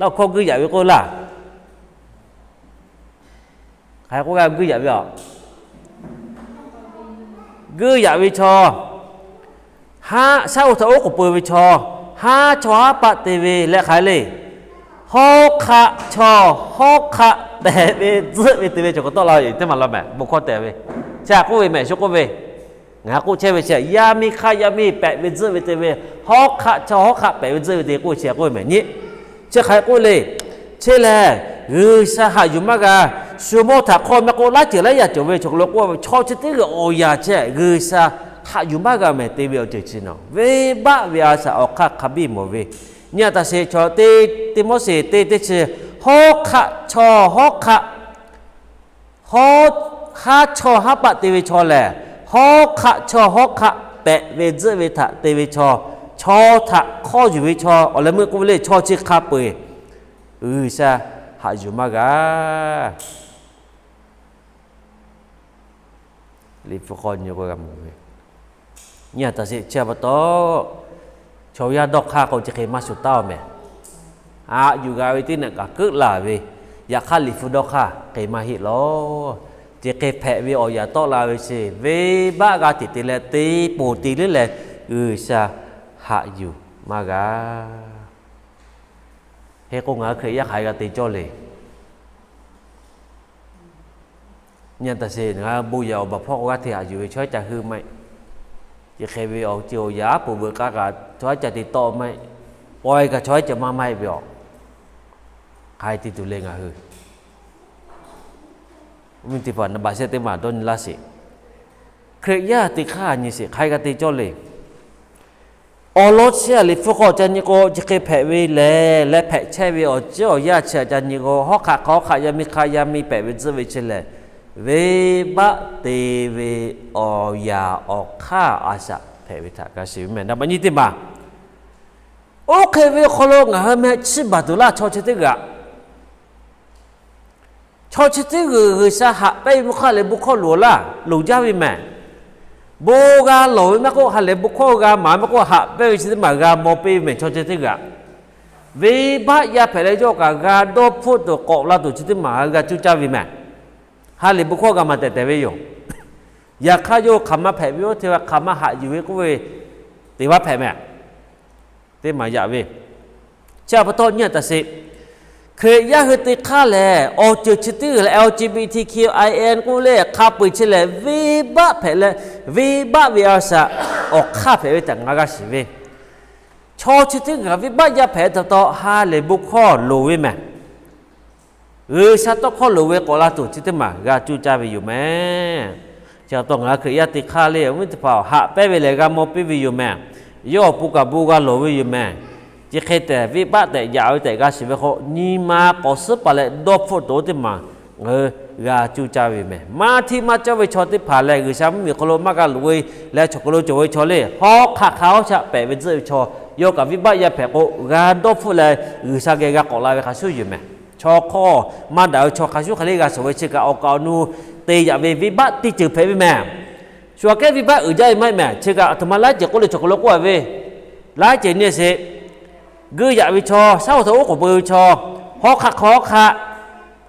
laˇ hkawˇ guiˇ yaꞈ ve k'oˆ laˇ. Hk'aˬ hk'e k'oˆ g'a, g'uiˇ yaꞈ ve a, g'uiˇ yaꞈ ve chaw, haˉ shaˉ oˇ htaꞈ oˉ k'oˍ pui ve chaw, haˉ chawˇ haˉ paˆ te ve leh hk'aˬ hk'e le, hawˉ hk'aˆ chawˇ hawˉ hk'aˆ pehꞈ ve tzuhˆ ve te ve chaw hk'e tawˆ la ve teˇ maˬ la mehˍ. Bon hkawˇ tehꞈ ve, chi htaꞈ k'oˆ ve mehˍ, shu k'oˆ ve, ngaˬ k'oˆ chehˇ ve chi, yaˇ miˇ hk'aˇ yaˇ miˇ pehꞈ ve tzuhˆ ve te ve, hawˉ hk'aˆ chawˇ hawˉ hk'aˆ pehꞈ ve tzuhˆ ve te k'oˆ ve chi k'oˆ ve mehˍ nyi. Chi hk'aˬ hk'e k'oˆ le, chi lehˬ G'uiˬsha haꞈ yuˬ maˇ g'a. Shu mawˇ htaꞈ hk'awˇ maˇ k'oˆ, laiˉ ceuˬ laiˉ yaˇ cawˬ ve chaw hk'aw lo k'oˆ ve, chaw chi teˇ g'aˇ awˬ yanˇ chi G'uiˬsha haꞈ yuˬ maˇ g'a mehˍ te ve awˬ ceuˬ chi nawˬ, venˇbaˆ ve a shaꞈ awˬ hk'aˇ hk'a biˇ mawˬ ve. Nyi a taꞈ sheˍ, chaw teˇ, Tiˆmoˉseˍ teˇ teˇ chi, hawˉ hk'aˆ chawˇ hawˉ hk'aˆ, hawˉ, haˉ chawˇ haˉ paˆ te ve chaw lehˬ, hawˉ hk'aˆ chawˇ hawˉ hk'aˆ pehꞈ ve tzuhˆ ve htaꞈ te ve chaw, chaw htaꞈ hk'awˇ yuˬ ve chaw, awˬ leh meuˆ k'oˆ ve le, chaw chi hk'a peu-eˬ G'uiˬsha haꞈ yuˬ maˇ g'a. Liꞈ hpu hk'aw nyi k'o g'a mawˬ ve, nyi a taꞈ sheˍ, chi pa taw chaw yaˇ dawˇ hk'aˇ k'o chi hk'e maˇ shuˍ taˉ-oˬ mehˍ. Haꞈ yuˬ g'a ve teˇ naꞈ kaꞈ keuˆ laˬ ve, yaꞈ hk'aˇ Liꞈ hpu dawˇ hk'aˇ hk'e maˇ heˆ lawˬ. Chi hk'e hpehꞈ ve awˬ yanˇ tawˆ la ve chi, venˇbaˆ g'a hteꞈ te leh te ponˬ te leuˉ leh G'uiˬsha haꞈ yuˬ maˇ g'a. Hk'e k'o ngaˬ hui Hkriꞈ yaˇ hk'aˬ hk'e g'a te cawˇ le. Nyi a taꞈ sheˍ, ngaˬ hui bon yaꞈ awˬ baˬ hpawˇ k'o g'aˇ hteꞈ haꞈ yuˬ ve chaw haiˉ ca heuˆ maˇ heˆ. Chi hk'e ve awˬ ceuˬ awˬ yanˇ aˉ poꞈ veuꞈ k'aˇ kaꞈ chaw haiˉ ca te tawˆ maˇ heˆ. Pawehˇ kaꞈ chaw haiˉ ca maˇ maˇ heˆ ve a. Hk'aˬ hk'e te tuˬ le ngaˬ hui, mvuhˇ miˬ teˇ hpaˍ naˍ baꞈ shehˆ teˇ maˬ dawˇ nyi laˇ sheˍ. Hkriꞈ yaˇ te hk'aˇ nyi sheˍ, hk'aˬ hk'e g'a te cawˇ le. Awˬ lawn chi a Liꞈ hpu hk'aw ca nyi k'o, chi hk'e hpehꞈ ve lehˬ, leh hpehꞈ chehˇ ve awˬ ciˉ awˬ yanˇ chi a ca nyi k'o, hawˉ hk'aˆ hk'aw hawˉ hk'aˆ yaˇ miˇ hk'aˇ yaˇ miˇ pehꞈ ve tzuhˆ ve chi lehˬ, venˇbaˆ te ve awˬ yanˇ awˬ hk'aˇ a shaꞈ hpehꞈ ve htaꞈ g'a shiˍ ve mehˍ. Naˍ baꞈ nyi teˇ maˬ, oˇ hk'e ve awˬ hk'aw lo ngaˬ hui meh chiˇ baˬ tuˬ laˇ. Chaw chi teˇ g'aˇ, chaw chi teˇ g'aˇ G'uiˬsha haꞈ pehnˇ ve mvuhˇ hk'aˇ lehˬ bon hkawˇ loˍ laˇ, loˍ jaˇ ve mehˍ. Bon g'a lawˬ ve maˇ k'oˆ, ha lehˬ bon hkawˇ g'a maˍ maˇ k'oˆ, haꞈ pehnˇ ve chi teˇ maˬ g'a maw piˇ ve mehˍ. Chaw chi teˇ g'aˇ, venˇbaˆ yaˇ hpehꞈ leh yawˇ kaꞈ g'a dawˇ hpfuhˆ tuˬ k'awꞈ la tuˬ chi teˇ maˬ g'a cuˇ caˇ ve mehˍ. Ha lehˬ bon hkawˇ g'a maˍ tehˬ tehˬ ve yoˬ. Yaꞈ hk'aˇ yawˇ hk'aˬ ma hpehꞈ ve, oˇ hteˇ ve hk'aˬ ma haꞈ yuˬ ve k'oˆ ve, teˇ baˆ hpehꞈ mehˍ. Teˇ maˬ yaꞈ ve, chi pa taw nyi a taꞈ sheˍ. Hkriꞈ yaˇ hui te hk'aˇ lehˬ, awˬ ceuˬ chi teˇ g'aˇ lehˬ, L G B T Q I A k'oˆ leh hk'a peu-eˬ chi lehˬ, venˇbaˆ hpehꞈ leh, venˇbaˆ ve a shaꞈ awˬ hk'aˇ hpehꞈ ve htaꞈ ngaˬ g'a shiˍ ve. Chaw chi teˇ g'aˇ venˇbaˆ yaˇ hpehꞈ taꞈ taw ha lehˬ bon hkawˇ loˍ ve mehˍ. G'uiˬsha tawˇ hkawˇ loˍ ve k'awꞈ la tuˬ chi teˇ maˬ g'a cuˇ caˇ ve yoˬ mehˍ. Chi pa taw ngaˬ hui Hkriꞈ yaˇ te hk'aˇ lehˬ, awˬ viˉ teˇ hpaˍ haꞈ pehnˇ ve lehˬ g'a maw piˇ ve yoˬ mehˍ. Yawˇ awˬ pon kaꞈ bon g'a lawˬ ve yoˬ mehˍ. Chi hk'e tehꞈ venˇbaˆ tehꞈ yaꞈ ve tehꞈ g'a shiˍ ve k'o, nyi ma k'awꞈ suhˉ paˍ leh dawˇ hpfuhˆ tuˬ oˇ teˇ maˬ ngaˬ hui g'a cuˇ caˇ ve mehˍ. Maˇ htiˇ maˇ cawˇ ve chaw teˇ hpaˍ lehˬ, G'uiˬsha mvuhˇmiˬ hk'aw lo maˇ g'a loꞈ-e leh, chaw hk'aw lo cawˬ ve chaw lehˬ, hawˉ hk'aˆ hk'aˇ hawˉ shaˆ pehꞈ ve tzuhˆ ve chaw, yawˇ kaꞈ venˇbaˆ yaˇ hpehꞈ k'o, g'a dawˇ hpfuhˆ leh G'uiˬsha geh g'a k'awꞈ la ve hk'a shuˍ yoˬ mehˍ. Chaw hk'aw maˇ daꞈ ve chaw hk'a shuˍ hk'e le g'a shawˍ ve chi kaꞈ awˬ kaˍ awˬ nu te yaꞈ ve venˇbaˆ teˇ ceuˬ hpehꞈ ve mehˍ. Shu aꞈ kehˉ venˇbaˆ uiˍ jaˇ ve maˇ heˆ mehˍ. Chi kaꞈ aˬ htoꞈ ma laiˉ ceuˬ k'oˆ le, chaw hk'aw lo k'oˆ a ve, laiˉ ceuˬ nyi sheˍ. G'uiˇ yaꞈ ve chaw, shaˉ hoꞈ htaꞈ oˉ k'oˍ pui ve chaw, hawˉ hk'aˆ hk'aw hawˉ hk'aˆ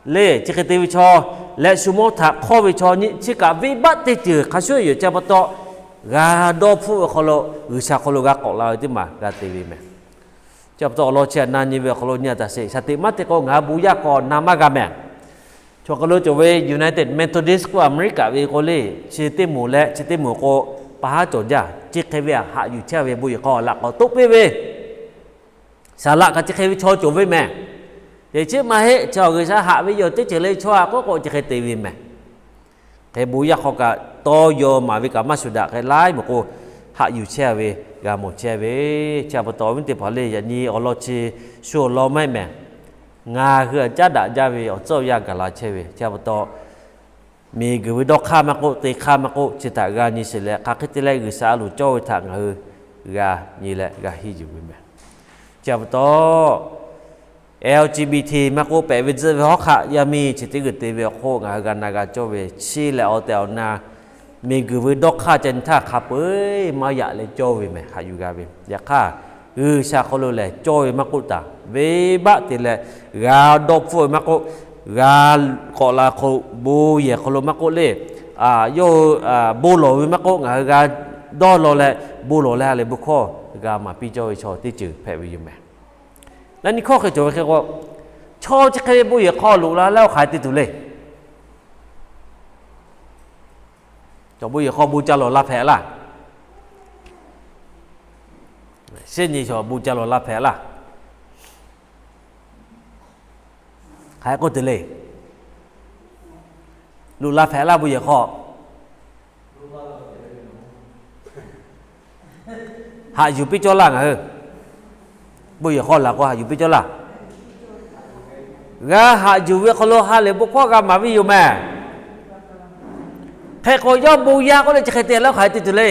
le chi hk'e te ve chaw, leh shu mawˇ htaꞈ hk'awˇ ve chaw nyi, chi kaꞈ venˇbaˆ teˇ ceuˬ hk'a shuˍ yoˬ. Chi pa taw, g'a dawˇ hpfuhˆ ve hk'aw lo, G'uiˬsha hk'aw lo g'a k'awꞈ la ve teˇ maˬ g'a te ve mehˍ. Chi pa taw awˬ lawn chi a na nyi ve awˬ hk'aw lo nyi a taꞈ sheˍ. Shaˍ tiꞈ maˇ te k'o ngaˬ hui bon yaˇ hk'aw na maˇ g'a mehˍ. Chaw hk'aw lo cawˬ ve United Methodist k'oˆ America ve k'o le, chi teˇ moˍ leh chi teˇ moˍ k'o, pa haˉ cawˬ jaˇ. Chi hk'e ve haꞈ yuˬ chehˇ ve bon yehˬ hk'aw laꞈ k'awꞈ toˆ piˇ ve, saˍ laꞈ kaꞈ chi hk'e ve chaw cawˬ ve mehˍ. Teꞈ chiˉ maˇ heˆ, chaw G'uiˬsha haꞈ ve yoˬ teˇ ceuˬ le chaw a k'oˆ k'o chi hk'e te ve mehˍ. Hk'e bon yaˇ hk'aw kaꞈ tawˇ yaw maˍ ve kaꞈ maˇ shuˍ daꞈ, hk'e laiˉ meuꞈ k'o haꞈ yuˬ chehˇ ve, g'a mawˬ chehˇ ve. Chi pa taw awˬ viˉ teˇ hpaˍ le, yaꞈ nyi awˬ lawn chi shu awˬ lawn maˇ heˆ mehˍ. Ngaˬ hui a caˉ daꞈ jaˇ ve awˬ tcuhˉ awˬ yanˇ gaˬ la chehˇ ve. Chi pa taw miˬguiˬ ve dawˇ hk'aˇ maˇ k'oˆ, te hk'aˇ maˇ k'oˆ, chi htaꞈ g'a nyi sheˍ leh, hk'aˬ hk'e te leh G'uiˬsha a loˍ cawˇ ve htaꞈ ngaˬ hui g'a nyi leh g'a henˇ yuˬ ve mehˍ. Chi pa taw L G B T maˇ k'oˆ, pehꞈ ve tzuhˆ ve hawˉ hk'aˆ yaˇ miˇ chi teˇ g'uiˬ te ve awˬ hk'oˆ ngaˬ hui g'a na g'a cawˇ ve, chi lehˬ awˬ tehˬ awˬ na miˬguiˬ ve dawˇ hk'aˇ ca nyi htaˇ hk'a peu-eˬ maˇ yaꞈ leh cawˇ ve mehˍ, haꞈ yuˬ g'a ve. Yaꞈ hk'aˇ, G'uiˬsha hk'aw lo lehˬ cawˇ ve maˇ k'oˆ, taˍ venˇbaˆ te leh g'a dawˇ hpfuhˆ ve maˇ k'oˆ, g'a k'awꞈ la hk'aw lo bon yehˬ hk'aw lo maˇ k'oˆ le, yawˇ hui bon lawˬ ve maˇ k'oˆ, ngaˬ hui g'a dawˇ law leh bon lawˬ leh ha lehˬ bon hkawˇ g'a maˍ piˇ cawˇ ve chaw teˇ ceuˬ hpehꞈ ve yoˬ mehˍ. Leh nyi hkawˇ hk'e cawˬ ve hk'e k'o, chaw chi hk'e ve bon yehˬ hk'aw loꞈ la leh oˇ hk'aˬ hk'e te tuˬ le. Cawˬ bon yehˬ hk'aw bon ca lawˬ la hpehꞈ laˇ. Shehˆ nyi cawˬ bon ca lawˬ la hpehꞈ laˇ. Hk'aˬ hk'e k'oˆ te le. Loꞈ la hpehꞈ laˇ bon yehˬ hk'aw. Haꞈ yuˬ piˇ cawˇ laˇ ngaˬ hui. Bon yehˬ hk'aw laˬ k'o haꞈ yuˬ piˇ cawˇ laˇ. G'a haꞈ yuˬ ve hk'aw lo ha lehˬ bon hkawˇ g'a maˍ ve yoˬ mehˍ. Hk'e k'o yawˇ bon yaˇ k'oˆ leh chi hk'e te leh oˇ hk'aˬ hk'e te tuˬ le.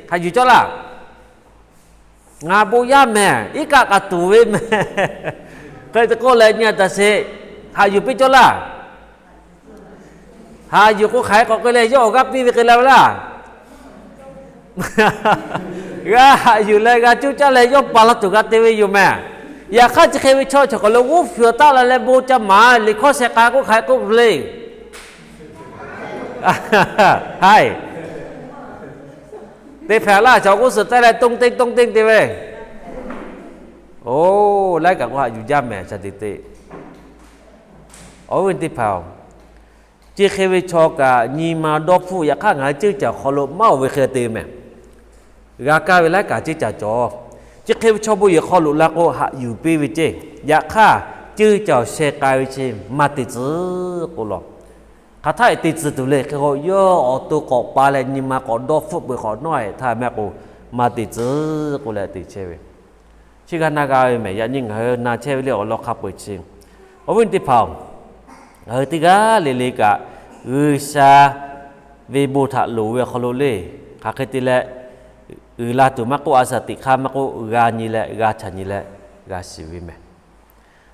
Haꞈ yuˬ cawˇ laˇ. Ngaˬ bon yaˇ mehˍ, iˉ kaˆ k'a tuˍ ve mehˍ. Hk'e te k'oˆ leh nyi a taˍ sheˍ, haꞈ yuˬ piˇ cawˇ laˇ. Haꞈ yuˬ k'o hk'aˬ hk'e k'awꞈ k'oˆ leh yawˇ awˬ g'aˇ piˇ ve hk'e la ve laˇ. G'a haꞈ yuˬ leh g'a cuˇ caˇ leh yawˇ paˍ la tuˬ g'a te ve yoˬ mehˍ. Yaꞈ hk'aˇ chi hk'e ve chaw cawˬ hk'aˬ lo g'uˇ fuiˍ awˬ taˆ la leh bon ca maˍ liꞈ hkawˇ sheh k'ai k'oˆ hk'aˬ hk'e k'oˆ le. Haiˬ, te hpehꞈ laˇ, chaw g'uˇ suhˍ taˆ leh toˇ teˇ toˇ teˇ te ve. Oˇ, laiˉ kaꞈ k'o haꞈ yuˬ jaˇ mehˍ shaˍ tiꞈ te. Awˬ viˉ teˇ hpaˍ-oˬ, chi hk'e ve chaw kaꞈ nyi ma dawˇ hpfuhˆ, yaꞈ hk'aˇ ngaˬ hui ceuˇ caˬ hk'aw lo maˇ oˬ ve hk'e te mehˍ. G'a kaˇ ve laiˉ kaꞈ ceuˇ caˬ cawˬ. Chi hk'e ve chaw bon yehˬ hk'aw loꞈ la k'o haꞈ yuˬ piˇ ve ceˇ. Yaꞈ hk'aˇ ceuˇ caˬ sheh k'ai ve chi maˇ te tcuh k'o law. Hk'aˬ htaˇ te tcuh tuˬ le hk'e k'o, yawˇ awˬ to k'awꞈ pa leh nyi ma k'awꞈ dawˇ hpfuhˆ peuˬ hk'awꞈ nawˉ-e htaˇ mehˍ k'o, maˇ te tcuh k'oˆ leh te chehˇ ve. Chi g'a na g'a ve mehˍ. Yaꞈ nyi ngaˬ hui na chehˇ ve le awˬ lawn hk'a peu-eˬ chi, awˬ viˉ teˇ hpaˍ-oˬ, ngaˬ hui teˇ g'aˇ le le kaꞈ G'uiˬsha ve bon htaꞈ loˍ ve awˬ hk'aw lo le, hk'aˬ hk'e te leh uiˍ la tuˬ maˇ k'oˆ, a shaˍ tiꞈ hk'aˇ maˇ k'oˆ, g'a nyi leh g'a chaꞈ nyi leh g'a shiˍ ve mehˍ.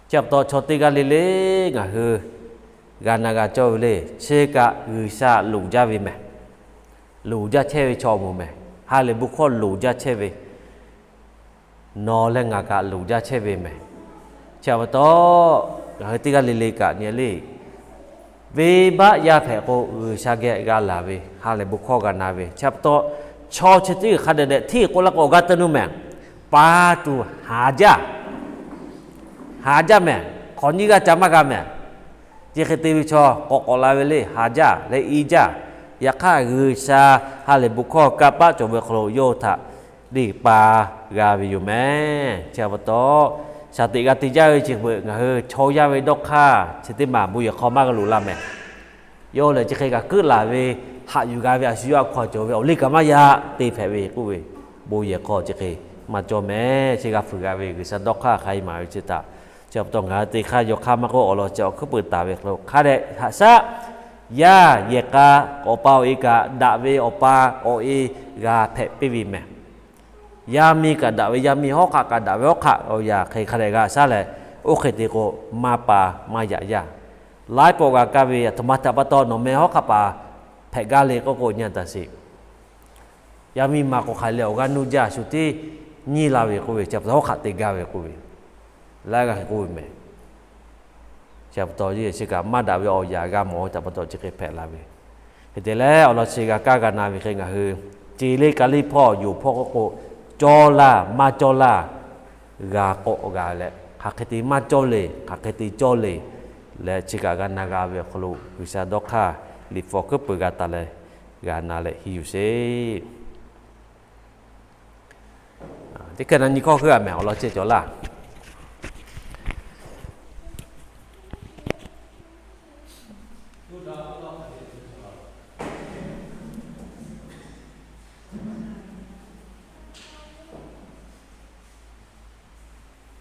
Chi pa taw chaw teˇ g'aˇ le le ngaˬ hui g'a na g'a cawˇ ve le, chi kaꞈ G'uiˬsha loˍ jaˇ ve mehˍ. Loˍ jaˇ chehˇ ve chaw moˍ mehˍ. Ha lehˬ bon hkawˇ loˍ jaˇ chehˇ ve, nawˬ leh ngaˬ kaꞈ loˍ jaˇ chehˇ ve mehˍ. Chi pa taw ngaˬ hui teˇ g'aˇ le le kaꞈ nyi le, venˇbaˆ yaˇ hpehꞈ k'o G'uiˬsha geh g'a laˬ ve, ha lehˬ bon hkawˇ g'a na ve. Chi pa taw chaw chi teˇ g'uiˬ hk'a dehꞈ dehꞈ hteˇ k'oˆ la k'o awˬ g'aˇ te nuˇ mehˍ. Pa tuˬ haˍ jaˇ, haˍ jaˇ mehˍ. Hk'awꞈ nyiˇ g'aˇ ca maˇ g'a mehˍ. Chi hk'e te ve chaw k'awꞈ k'awꞈ la ve le, haˍ jaˇ leh i jaˇ. Yaꞈ hk'aˇ G'uiˬsha ha lehˬ bon hkawˇ kanˇ paˆ cawˬ ve hk'aw lo yawˇ htaꞈ leˇ pa g'a ve yoˬ mehˍ. Chi pa taw shaˍ tiꞈ g'a te jaˇ ve chi peuˬ ngaˬ hui chaw yaˇ ve dawˇ hk'aˇ chi teˇ maˬ bon yehˬ hk'aw maˇ g'a loꞈ la mehˍ. Yawˇ lehˬ chi hk'e kaꞈ keuˆ laˬ ve, haꞈ yuˬ g'a ve a shu yawˇ a hk'aw cawˬ ve awˬ liˇ kaꞈ maˇ yaꞈ te hpehꞈ ve k'oˆ ve, bon yehˬ hk'aw chi hk'e maˇ cawˇ mehˍ. Chi g'a fuiˍ g'a ve G'uiˬsha dawˇ hk'aˇ hk'a e maˍ ve chi htaꞈ, chi pa taw ngaˬ hui te hk'aˇ yawˇ hk'aˇ maˇ k'oˆ, awˬ lawn chi awˬ hkuiˉ peuˬ taˍ ve hk'aw lo hk'a dehꞈ haꞈ shaˉ. Yaˇ yehˬ k'a awˬ pa awˬ e kaꞈ daꞈ ve awˬ pa awˬ e g'a hpehꞈ piˇ ve mehˍ. Yaˇ miˇ kaꞈ daꞈ ve yaˇ miˇ, hawˉ hk'aˆ kaꞈ daꞈ ve hawˉ hk'aˆ, awˬ yanˇ hk'e hk'a dehꞈ g'a shaˉ leh, oˇ hk'e te k'o maˇ pa maˇ yaꞈ yaˇ. Laiˉ pawˆ g'a kaˇ ve aˬ htoꞈ ma htaꞈ pa taw nawˬ meh hawˉ hk'aˆ paˍ hpehꞈ gaˇ le k'oˆ k'o nyi a taˍ sheˍ. Yaˇ miˇ ma k'o hk'aˬ leh awˬ g'aˇ nuˇ jaˇ shu tiˉ nyiˇ la ve k'oˆ ve, chi pa taw hawˉ hk'aˆ te gaˇ ve k'oˆ ve, laiˉ g'aˇ hk'e k'oˆ ve mehˍ. Chi pa taw chi kaꞈ maˇ daꞈ ve awˬ yanˇ g'a mawˬ ve htaꞈ pa taw chi hk'e hpehꞈ la ve. Hk'e te leh awˬ lawn chi g'a kaˇ g'a na ve hk'e ngaˬ hui ceˬ le ka liˇ hpawˇ yonˍ hpawˇ k'oˆ k'o, cawˇ laˇ maˇ cawˇ laˇ g'a k'awꞈ g'a leh, hk'aˬ hk'e te maˇ cawˇ le, hk'aˬ hk'e te cawˇ le leh, chi kaꞈ g'a na g'a ve awˬ hk'aw lo G'uiˬsha dawˇ hk'aˇ liꞈ hpu awˬ hkuiˉ peuˬ g'a taˍ leh g'a na leh henˇ yuˬ sheˍ. Teˇ hk'e na nyi hkawˇ heuˆ a mehˍ, awˬ lawn chehˇ cawˬ laˇ.